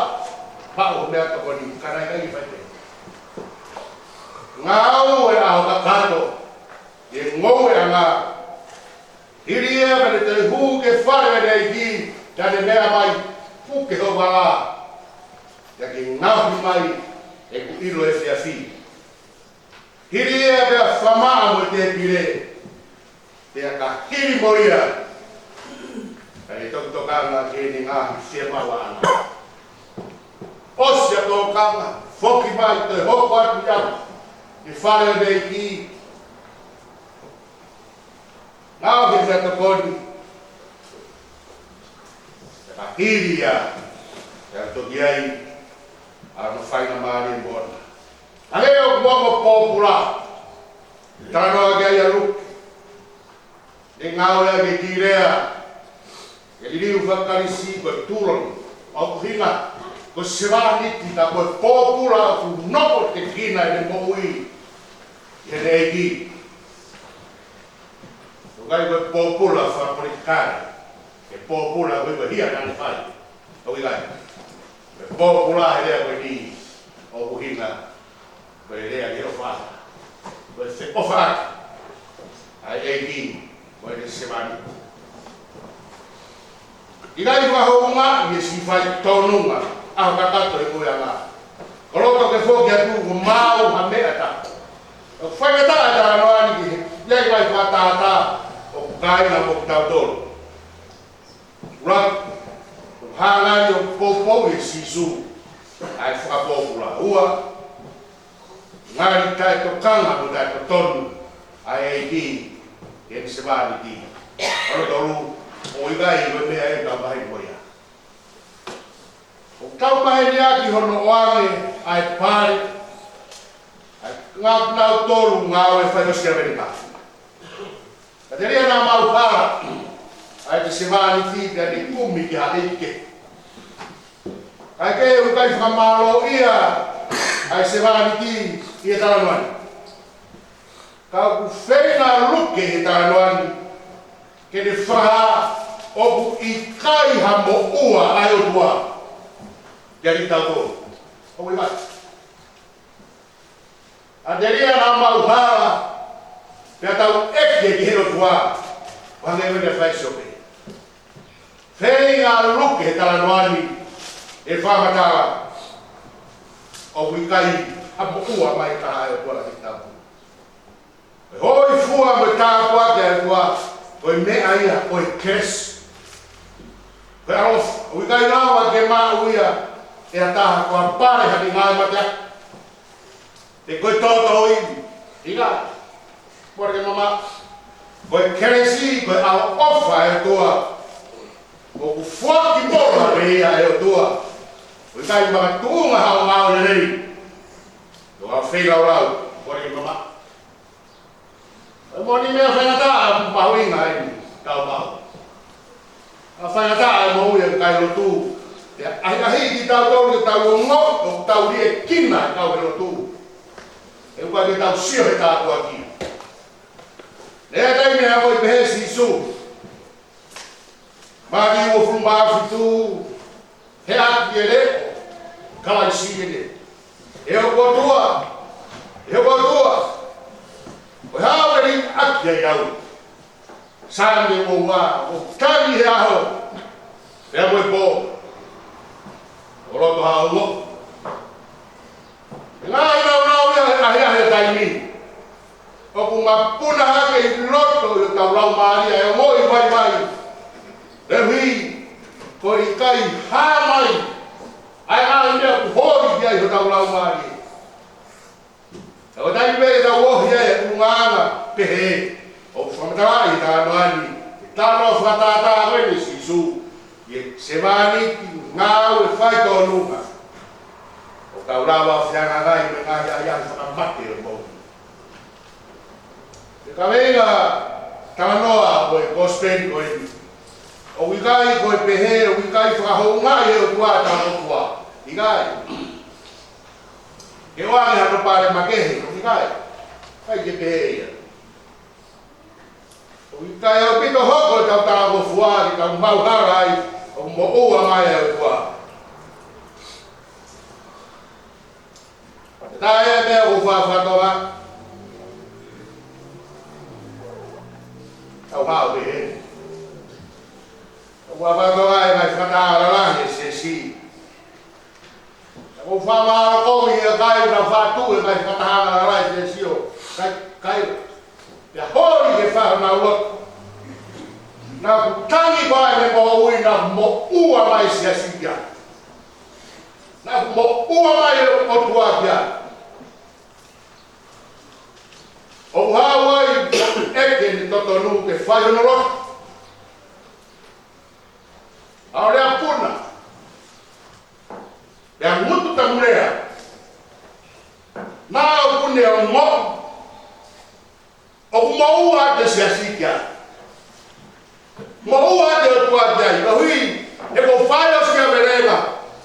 maʻu ho meʻatokoni, ka naʻe ʻikai fai pē. Ngāue ʻaho kakato, ʻi he ngoueʻanga. Hili ia pea ne toe hū ki he fale ʻo e ʻEiki, pea ne meʻa mai, puke ho vala, pea ke ngaohi mai ʻeku ʻilo efiafi. Hili ia pea fakamaʻa mo e tēpile, pea ka hili mo ia, ka ne toki tokanga ki heʻene ngaahi fiemaʻu ʻaʻana. ʻOsi ʻa e tokanga, foki mai, toe hoko atu ia ki he fale ʻo e ʻEiki, ngaohi e meʻatokoni. Pea ka hili ia, pea toki ʻi ai ʻa hono faingamālie moʻona. Hangē ʻoku ongo pōpula, talanoa ki ai ʻa Luke. Ne ngāue ʻaki e kiʻi lea, ke liliu fakaKalisi ko e tuloni, ʻoku ʻuhinga ko e sevāniti, ka ko e pōpula ʻoku nofotekina ʻene moʻui ʻi heʻene ʻEiki. ʻOku ʻikai ko e pōpula fakapolitikale, e pōpula ko e hia naʻa ne fai. ʻOku ʻikai. Ko e pōpula he lea ko eni, ʻoku ʻuhinga ko e lea ʻi he ʻofa. Ko e feʻofaʻaki ʻa e ʻEiki mo ʻene sevāniti. ʻIkai fakahoungaʻi e siʻi fai tōnunga ʻaho kakato he ngoueʻanga. Ko e loto ke foki atu ko e maʻu ha meʻa ʻe taha. ʻOku faingataʻa e talanoa ni ki he ʻikai fakatātā ʻoku kāinga mo kitautolu. ʻUluaki, ʻoku hanga ʻo poupouʻi ʻe Sīsū ʻa e fakapōpula. Ua, ngali taʻetokanga mo taʻetotonu ʻa e ʻEiki ki heʻene sevāniti. Hono tolu, ʻoku ʻikai ko e meʻa ʻe tau maheni mo ia. ʻOku tau maheni ʻaki hono ʻoange ʻa e pale ʻa kinautolu ngāue fai ʻosi ʻa Venipa. Ka telia naʻa mau hala ʻa e sevāniti pea ne kumi ki ha ʻeiki. Kae kehe ʻoku ʻikai fakamālōʻia ʻa e sevāniti ʻi he talanoa ni. Ka ʻoku feinga Luke he talanoa ni ke ne fakahā ʻoku ʻikai ha moʻua ʻa e ʻOtua kiate kitautolu. ʻOku ʻikai. ʻA telia naʻa mau hala, pea tau ʻeke ki he ʻOtua, ʻo hangē ko e meʻa fai ʻe Siope. Feinga Luke he talanoa ni ʻo fakamatala ʻoku ʻikai ha moʻua mai ka ʻa e ʻOtua kiate kitautolu. Ko e hōifua mo e tāpuaki ʻa e ʻOtua, ko e meʻa ia ʻo e kelesi. Ko e ʻaloʻofa, ʻoku ʻikai lava ke maʻu ia ʻe ha taha, ko ha pale ʻi he ngaahi mate. Pe ko e tōtōivi, ʻikai. Mole ke mamaʻo. Ko e kelesi, ko e ʻaloʻofa ʻa e ʻOtua. ʻOku foaki moʻua pē ia ʻe he ʻOtua. ʻOku ʻikai makatuʻunga haʻo ngāue lelei. Ko haʻo feilaulau, mole ke mamaʻo. Ko e moʻoni meʻa faingataʻa mahuʻinga eni, tau maʻu. ʻA e faingataʻa e moʻui ʻa e kau lotu. Pea ʻahiʻahiʻi kitautolu ke tau ongoʻi ʻoku tau liʻekina e kau lotu. He He ʻoku ʻikai ke tau sio he tāpuaki. Lea taimi ʻe hoko ʻi pehē Sīsū. Mātiu uofulu mā fitu, he ʻaki e leʻo, Kalaisi ʻeni. ʻE hoku ʻOtua, ʻe hoku ʻOtua, ko e hā ʻoku ke liʻaki ai au? Saame uo ua, ʻoku tangi he ʻaho, pea mo e pō. ʻO loto ha ongo. Ngaahi naunau ia he ʻahiʻahi ʻo e taimi. ʻOku mapuna hake ʻi loto ʻi hotau laumālie ʻa e ongoʻi vaivai. Koeʻuhi, ko e ʻikai hā mai ʻa e ngaahi meʻa ʻoku holi ki ai hotau laumālie. Ka ko e taimi pē ʻe tau ohi ai he ʻulungaanga pehē, ʻoku fakamatalaʻi ʻe he talanoa ni, ʻe talanoa fakatātā ko eni ʻa Sīsū, ʻi he sevāniti ngāue faitōnunga. ʻOku tau lava ʻo fehangahangai mo e ngaahi ʻahiʻahi fakamate ʻo e moʻui. Ko e kaveinga talanoa ʻo e kosipeli ko eni. ʻOku ʻikai ko e pehē, ʻoku ʻikai fakahoungaʻi ʻe he ʻOtua ʻa e talangofua. ʻIkai. Ke ʻoange hano palopalema kehe, ʻoku ʻikai. ʻIkai ke pehē ia. ʻOku ʻikai ʻaupito hoko ʻetau talangofua, ke tau maʻu hala ai, ʻoku moʻua mai ʻa e ʻOtua. Ko e taha e meʻa ʻoku ou fakatokangaʻi. Tau hao pē heni. ʻOku ou fakatokangaʻi e ngaahi fakataha lalahi ʻa e siasi. ʻOku ou fakamālō ʻi he kakai naʻa nau faʻu e ngaahi fakataha lalahi ʻa e siasi ʻo kai, kai. Pea holi ke fai honau lotu. Naʻa ku tangi ko e moʻui naʻa moʻua mai siasi ia. Naʻa moʻua mai ʻOtua ia. ʻOku haʻu ai ʻa e ʻeke naʻe totonu ke fai hono lotu. ʻA e lea puna. Pea ngutu tamu lea. Naʻa ʻoku ne ongoʻi ʻoku moʻua ʻa e siasi ia. Moʻua ʻa e ʻOtua ia, koeʻuhi, he kuo fai ʻa e siasi ia melenga,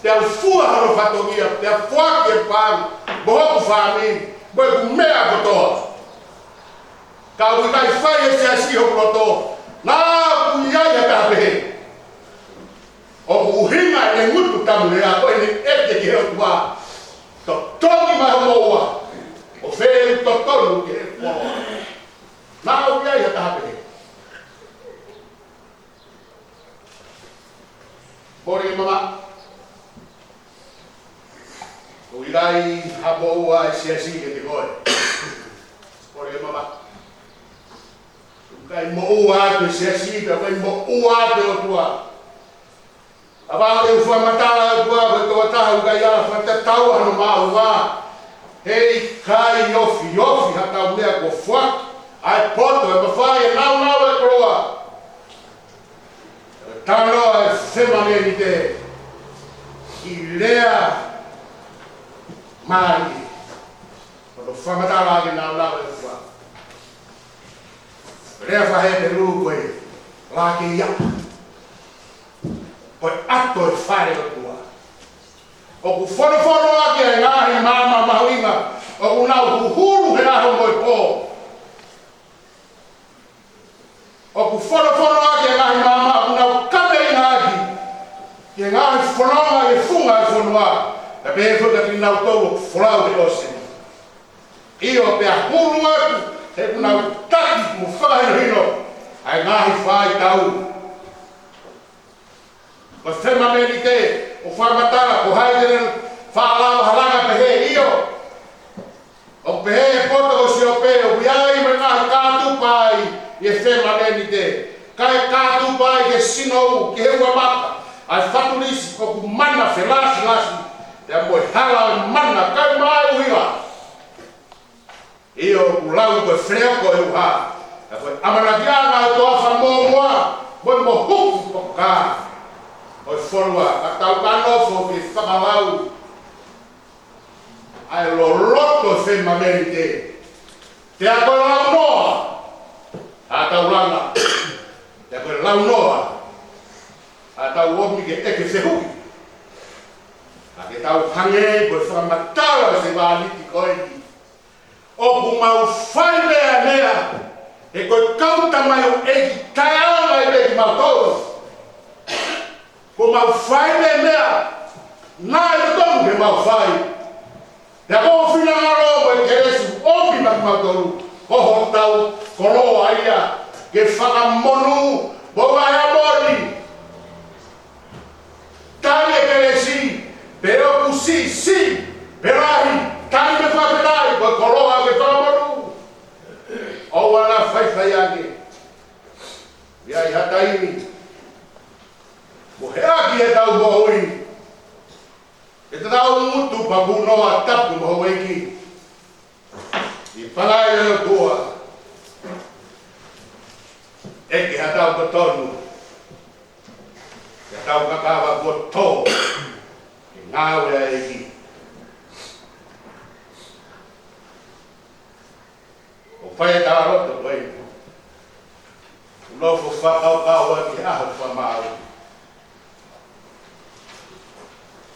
pea fua hono fatongia, pea foaki e paʻanga, mo hoku fāmili, mo ʻeku meʻa kotoa. Ka ʻoku ʻikai fai ʻe he siasi hoku loto, naʻa ku ʻi ai ha taha pehē. ʻOku ʻuhinga ʻene ngutu tamu lea ko ʻene ʻeke ki he ʻOtua. Totongi mai hoʻo moʻua. ʻO fē ʻoku totonu ki he ʻOtua. Naʻa ʻoku ʻi ai ha taha pehē. Pole mama. ʻOku ʻikai ha moʻua ʻa e siasi kiate koe. Pole mama. ʻIkai moʻua ʻa e siasi, ʻikai moʻua ʻa e ʻOtua. ʻA ia ʻoku fakamatala ʻOtua, ko e tokotaha ʻoku ʻikai ala fakatatau hono maʻuʻanga. He ʻikai ofiofi haʻatau meʻa kuo foaki, ʻa e poto, ʻa e mafai, ʻa e naunau, ʻa e koloa. Talanoa e fēmāniti ki he lea mālie. Ko hono fakamatala ʻa e naunau ʻa e ʻOtua. Lea faka-Hepelū ko e lakeia. Ko e ʻato e fale ʻo e ʻOtua. ʻOku fonofono ʻaki e ngaahi maama mahuʻinga. ʻOku nau huhulu he ʻaho mo e pō. ʻOku fonofono ʻaki e ngaahi maama, ʻoku nau kaveinga ʻaki. Ki he ngaahi fononga ʻi he funga ʻo e fonua. Pea pehē foki kiate kinautolu ʻoku folau he ʻōseni. ʻIo pea hulu atu, he ʻoku nau taki mo fakahinohino ʻa e ngaahi faitau. Ko e fēmāniti, ʻoku fakamatala, ko hai te ne faʻa lava ʻo halanga pehē ʻio. ʻOku pehē he poto ʻo Siope, ʻoku ʻi ai mo e ngaahi kātupa ʻi he fēmāniti. Kae kātupa ki he sinou, ki he uamaka, ʻa e fatulisi, ʻoku mana felāsilasi, pea mo e hala ʻo e mana, kae mai uila. ʻIo ʻoku lau ko e feleoko ʻo e ʻuha, ka ko e ʻamanakiʻanga ʻo e toafa mōmoa, mo e mohuku poka ʻo e fonua, ka tau ka nofo ke fakalau ʻa e loloto fēmāniti. Pea ko e launoa ʻa e taulanga, pea ko e launoa ʻa e tau omi ke ʻeke fehuʻi. Ka ke tau hangē ko e fakamatala ʻo e sevāniti ko eni. ʻOku mau fai meʻa, meʻa, he ko e kau tamaioʻeiki taʻeʻaonga ʻi he kimautolu. ʻOku mau fai meʻa, meʻa, naʻe totonu ke mau fai. Pea ko e finangalo mo e kelesi ʻoku ʻomi maʻa kimautolu, ko hotau koloa ia ke fakamonū mo e vaheʻa moʻoni. Tali e kelesi, pe ʻoku siʻisiʻi pe lahi, tali mo e fakalea, ko e koloa ke fakamonū. ʻOua naʻa faifai ange. ʻI ai ha taimi, mo e hā ki heʻetau moʻui, ʻe tatau mo e tuʻu pea punoa tapu mo houʻeiki. ʻI he palai ʻo e ʻOtua, ʻeke haʻatau totonu, ke tau kakava kuo tō, ke ngāue ʻa e ʻEiki. ʻOku fai ʻetau lotu ko ē, nofo fakakaukau ʻaki ʻa e ʻaho fakamaau.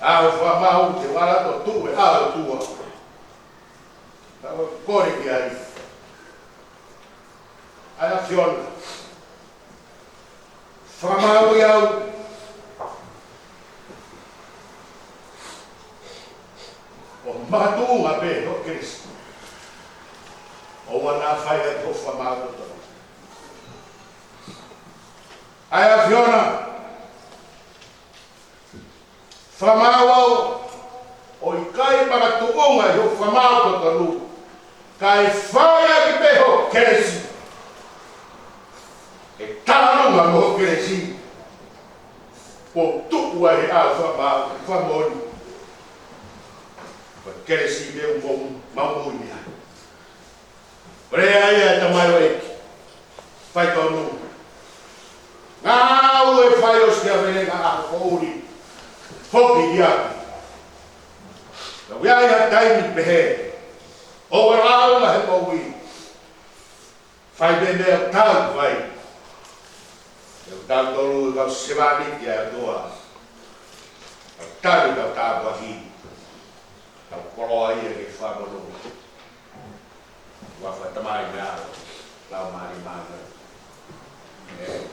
ʻAho fakamaau, te u ala atu ʻo tuʻu he ʻao ʻo e ʻOtua. Tau kole ki ai. ʻAi ʻAfiona, fakamaauʻi au ʻo makatuʻunga pē hoʻo kelesi. ʻOua naʻa fai ʻaki hoʻo fakamaau totonu. ʻAi ʻAfiona, fakamaau au ʻo ʻikai makatuʻunga ʻi hoʻo fakamaau totonu, kae fai ʻaki pē hoʻo kelesi. ʻE talanoa mo hoʻo kelesi, ʻo tuʻu ai he ʻao fakamaau, fakamoʻoni. Ko e kelesi pē ʻoku mau moʻui ai. Ko e lea ia ʻa e tamaioʻeiki. Fai tonu. Ngāue fai ʻo siʻi ʻavelenga ʻaho foʻou ni. Foki ia. Ka ʻi ai ha taimi pehē, ʻoua ʻe lāunga he moʻui. Fai pē meʻa ʻoku tau fai. ʻOku tau tolu ʻi he kau sevāniti ʻa e ʻOtua. ʻOku tau tau tāpuaki. Tau koloa ia ke fakamonū. Huafa ʻo e Tamai mo e ʻAlo, Laumālie Māʻoniʻoni. ʻĒmeni.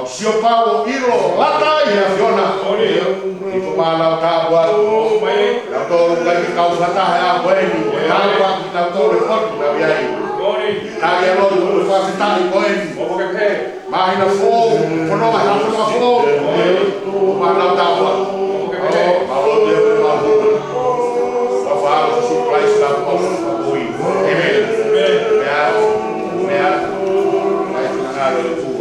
Mau sio pau ʻo ʻilo lata ʻi he ʻAfiona. ʻI ko mānau tāpua. Nautolu kai ke kau fata he ʻaho ko eni. Tāpua kinautolu he potu nau ʻi ai. Tali ʻa e lotu ʻo fakafetaʻi ko eni. Māhina foʻou, fononga, ha fononga foʻou. Mānau tāpua. ʻO, mau lotu ʻi he ʻaho ko eni. Mau fāʻalu Sīsū Kalaisi ka mau fakamoʻui. ʻĒmeni. Meʻa, meʻa, mai finangalo e tua.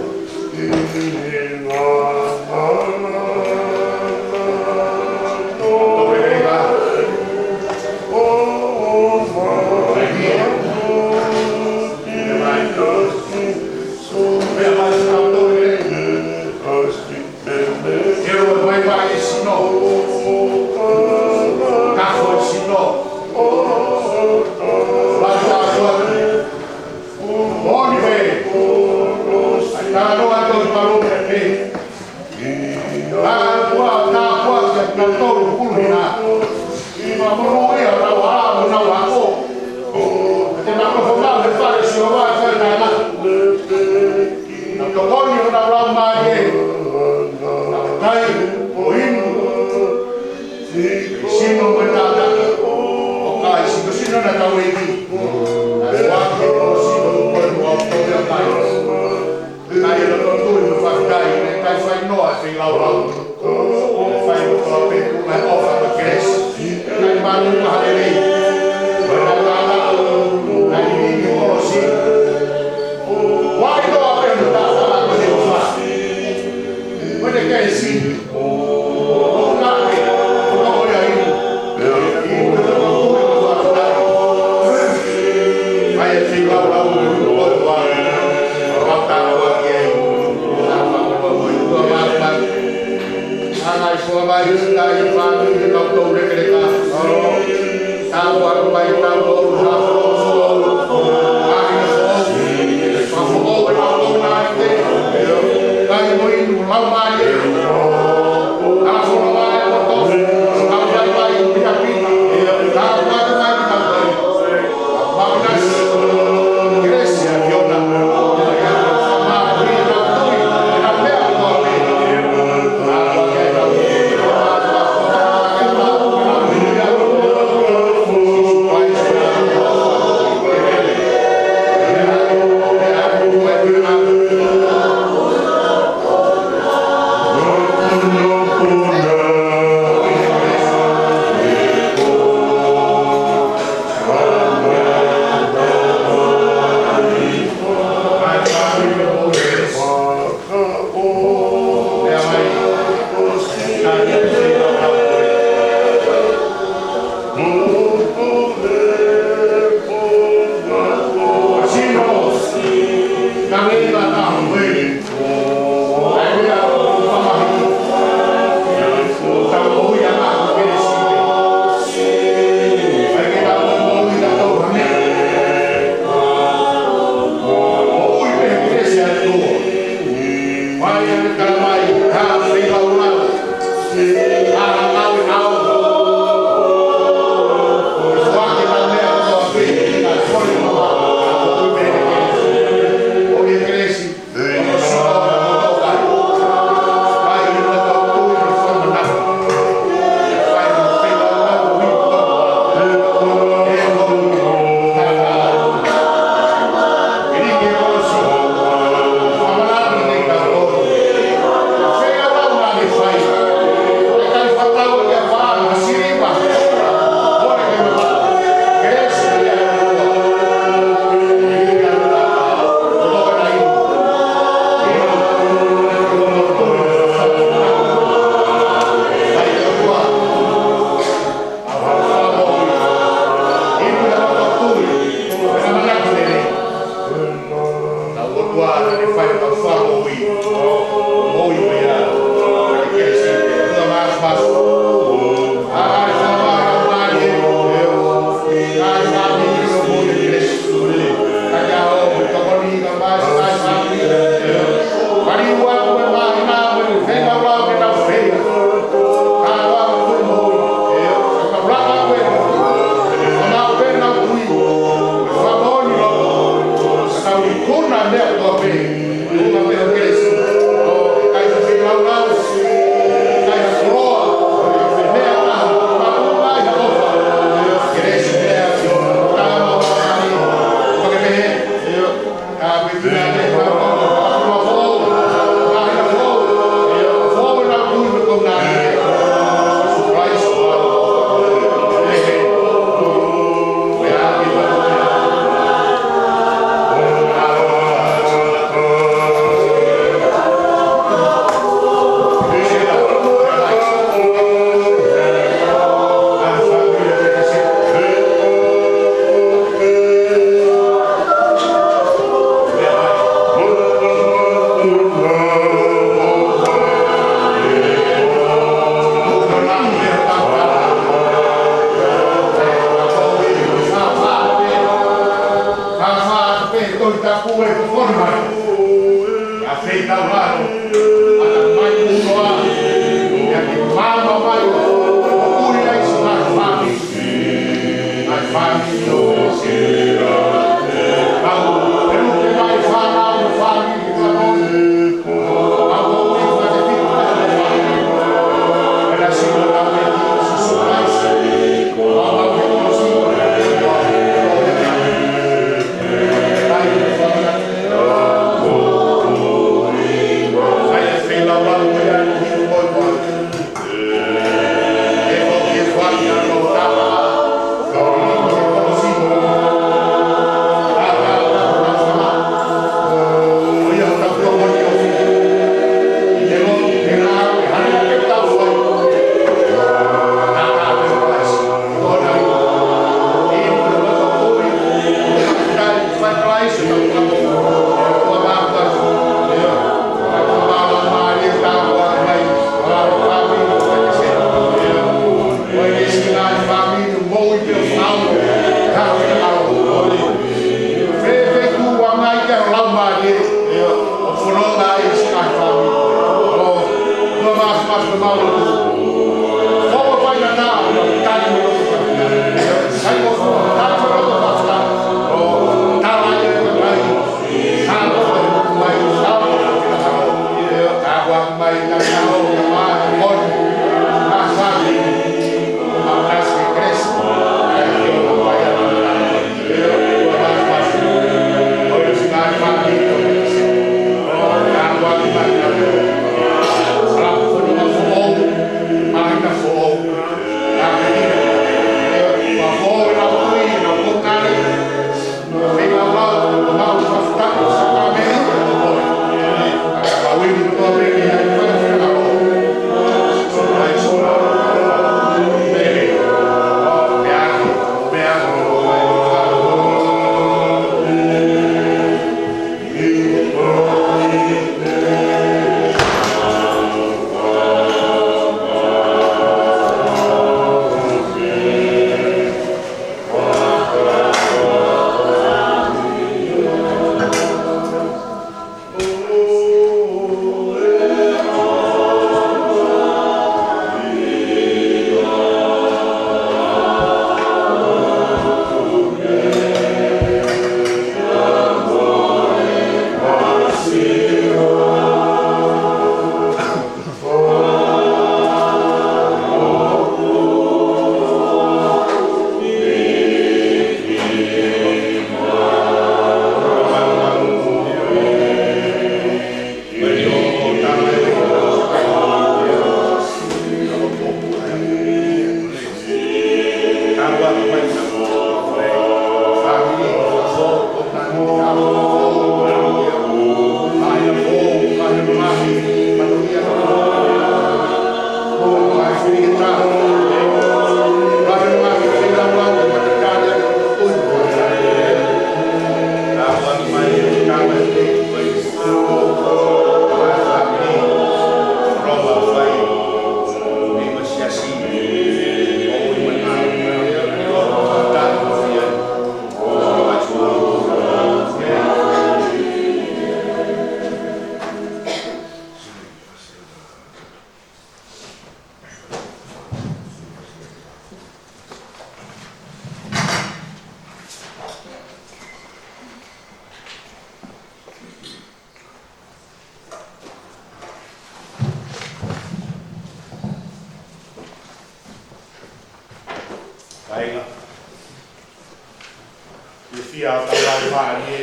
Fiefia ʻo tau lau mālie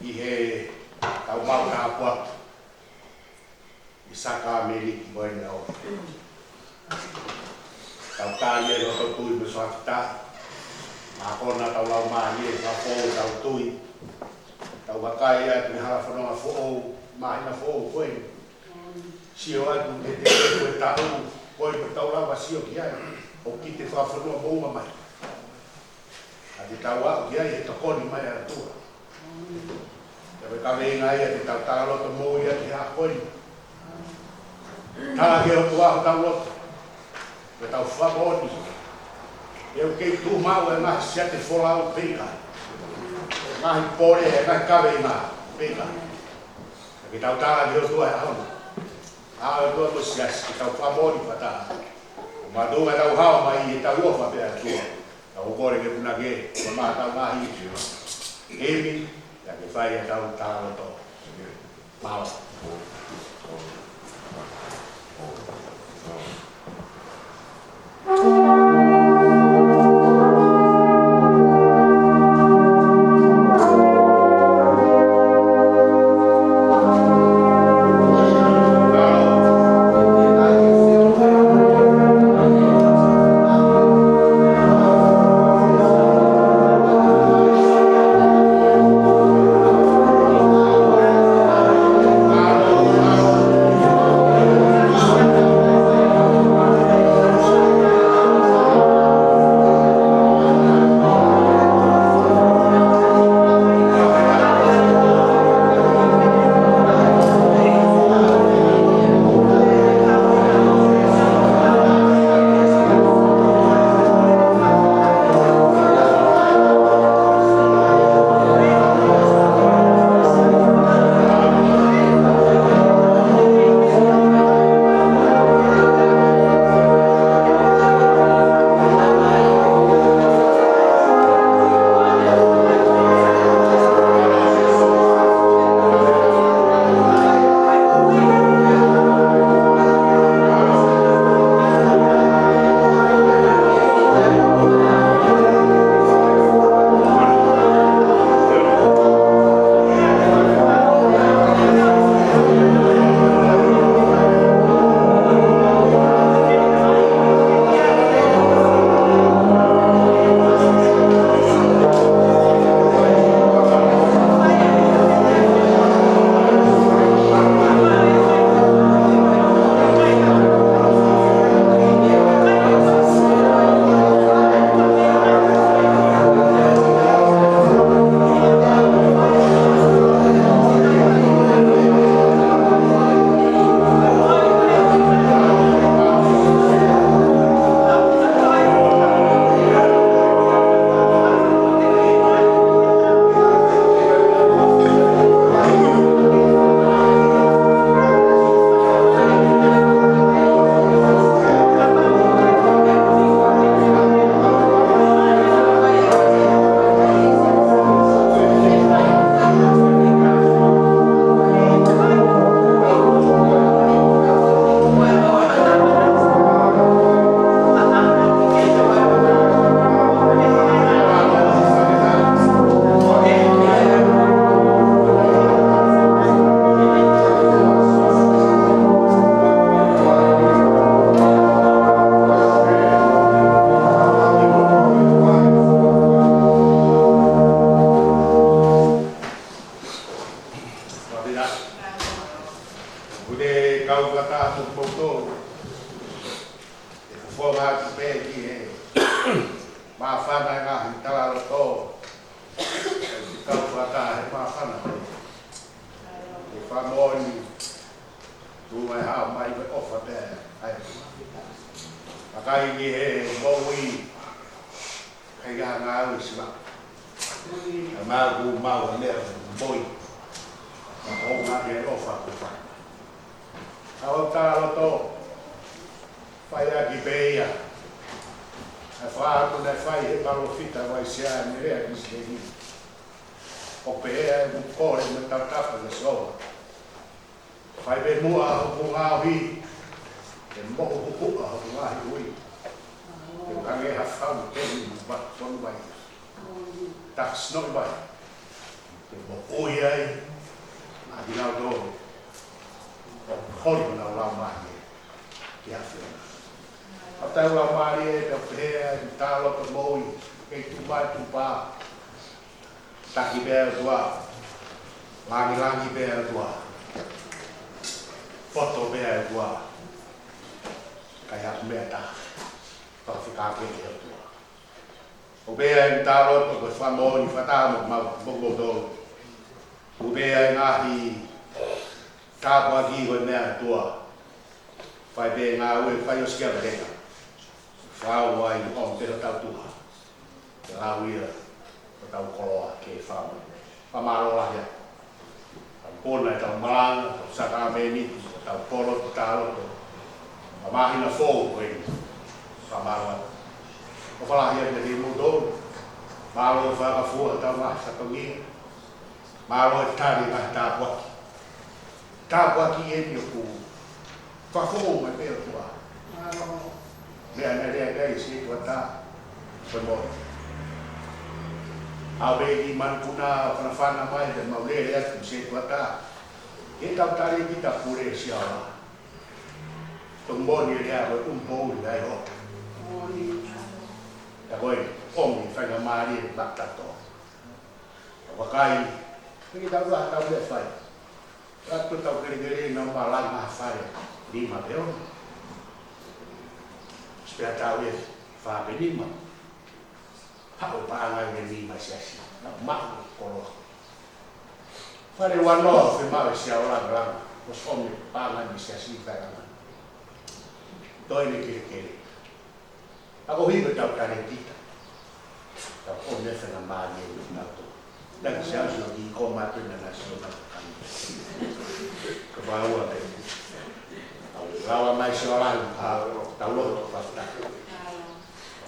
ʻi heʻetau maʻu tāpuaki ʻi he sākalamēniti ko eni ʻo tau tali e loto tui mo e fakafetaʻi. Mākona tau lau mālie, fakafou ʻetau tui. Tau vakai atu ki he hala fononga foʻou, māhina foʻou ko eni. Sio atu ki he teʻeki ke taʻu, ko e tau lava sio ki ai, ʻoku ʻikai te fakafonua moʻunga mai. Ka te tau aʻu ki ai he tokoni mai ʻa e ʻOtua. Ko e kaveinga ia te tau talaloto moʻui atu he ʻaho ni. Tala ki he ʻOtua hotau loto. Ke tau fakamoʻoni. ʻOku kei tuʻu maʻu e ngaahi siate folau pē ʻikai. Ngaahi pole, e ngaahi kaveinga pē ʻikai. Ke tau tala ki he ʻOtua he ʻaho ni. ʻA e ʻOtua mo e siasi, ke tau fakamoʻoni fakataha. Mātuʻa tau hao mai ʻi heʻetau ʻofa pē ʻa e ʻOtua. Tau kole ke punake, ko e maʻa tau ngaahi iwi. Emi, ia ke fai ʻetau talaloto. Mālō. Ute kau kata atu kimoutolu. ʻE fofonga atu pē ki he māfana e ngaahi talaloto. ʻE kau kata he māfana. ʻE fakamoʻoni. Tuʻu mai hao mai ko e ʻofa pē ai. Vakai ki he moʻui. Kai ha ngāue siva. Ka mau ku mau a mea moʻui. Ka ʻoku ngā ke ʻofa ku fai. Ka o tā loto. Fai ʻaki pē ia. ʻA e fakaʻamu naʻe fai he palōfita ʻa ʻAisea ne lea ki Siheli. ʻO pehē ʻa e mukole mo e tautapa ʻa Sihova. Fai pē muʻa hoku ngaohi, ke mohu hukuʻa hoku ngaahi ui. Te u hangē ha fau temi mo e fonu vai. Taksi noʻi vai. Te u moʻui ai. Maʻa kinautolu ʻoku holi honau laumālie ki he ʻAfiona. ʻOku tau laumālie, te u pehē ai, talo ke moʻui, kei tuʻu mai tuʻu pā. Taki pē ʻOtua, langilangi pē ʻOtua, poto pē ʻOtua, ʻikai haʻaku meʻa taha fakafekau ki he ʻOtua. ʻOku pehē ʻeku talo, ko e fakamoʻoni fakataha mo, mo, mo kimoutolu. ʻOku pehē ʻa e ngaahi tāpuaki ko e meʻa ʻa e ʻOtua. Fai pē ngāue, fai ʻosi kia Valenga. Fau ai, ʻomi pē hotau tuha. Ke lau ia, hotau koloa ke fai mai. Fakamālō lahi atu. Tau pona ʻetau malanga, tau sākalamēniti, tau polo, tau talo, tau māhina fou ko eni. Fakamālō atu. ʻOfa lahi atu kiate kimoutolu. Mālō e fakafua hotau ngaahi fatongia. Mālō e tali e ngaahi tāpuaki. Tāpuaki eni ʻoku fakafoʻou mai pē ʻOtua. Meʻa naʻe lea ki ai e setuata, ko e moʻoni. ʻAve ki manupuna ʻo fanafana mai, pea mau lele atu ki he setuata. Ke tau tali ki ta pule sia la. Tau moʻoni e lea ko e ʻumu poʻuli ai ho. Ka ko e ʻomi faingamālie maʻatautolu. Ka vakai, piki tau la tau le fai. Ka ko tau kelekele na malanga fai. Nima pē ʻomi. Spea tau e fā pe nima. Haʻu paʻanga e nima siasi. Na maʻu koloa. Fale wano fe maʻu e sia ola langa. Ko ʻomi paʻanga ni siasi fai langa. Toe ne kelekele. Ako hiva tau talēkita. Tau ʻomi faingamālie ʻi he tau tō. Taki siasi ʻo ki ko mātou na na sio na kani. Ka paua pē. Tau lava mai sia ola, tau lotu fakataha.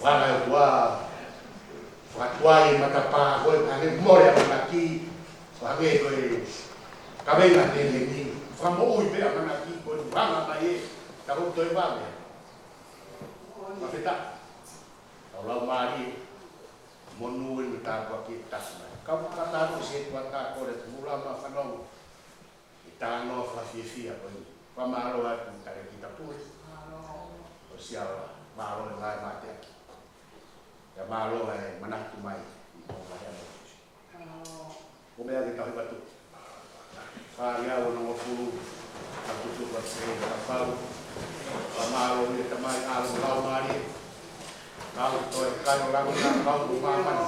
Vana e kua. Fakatuai e matapā ko e hangē mole ʻamanaki. Ko hangē ko e kavenga teneni. Fakamoʻui pē ʻamanaki ko e vanga mai e. Tau toe vave. Fakafetaʻi. Tau laumālie. Monū eni tāpuaki tafu mai. Kau fakataha ko e setuata ko e mula ma fanongo. ʻI he talanoa fakafiefia ko eni. Fakamālō atu talēkita pule. Ko sia ola. Mālō e ngaahi mateaki. Pea mālō e manatu mai. Mo ngaahi amo. Ko e meʻa ke tau hiva atu. Fāriau onongofulu, ka tutu ka se, ka fau. Ka mālō ia Tamai, ʻAlo, Laumālie. Kau toe kai ʻo lau na kau ko māmani.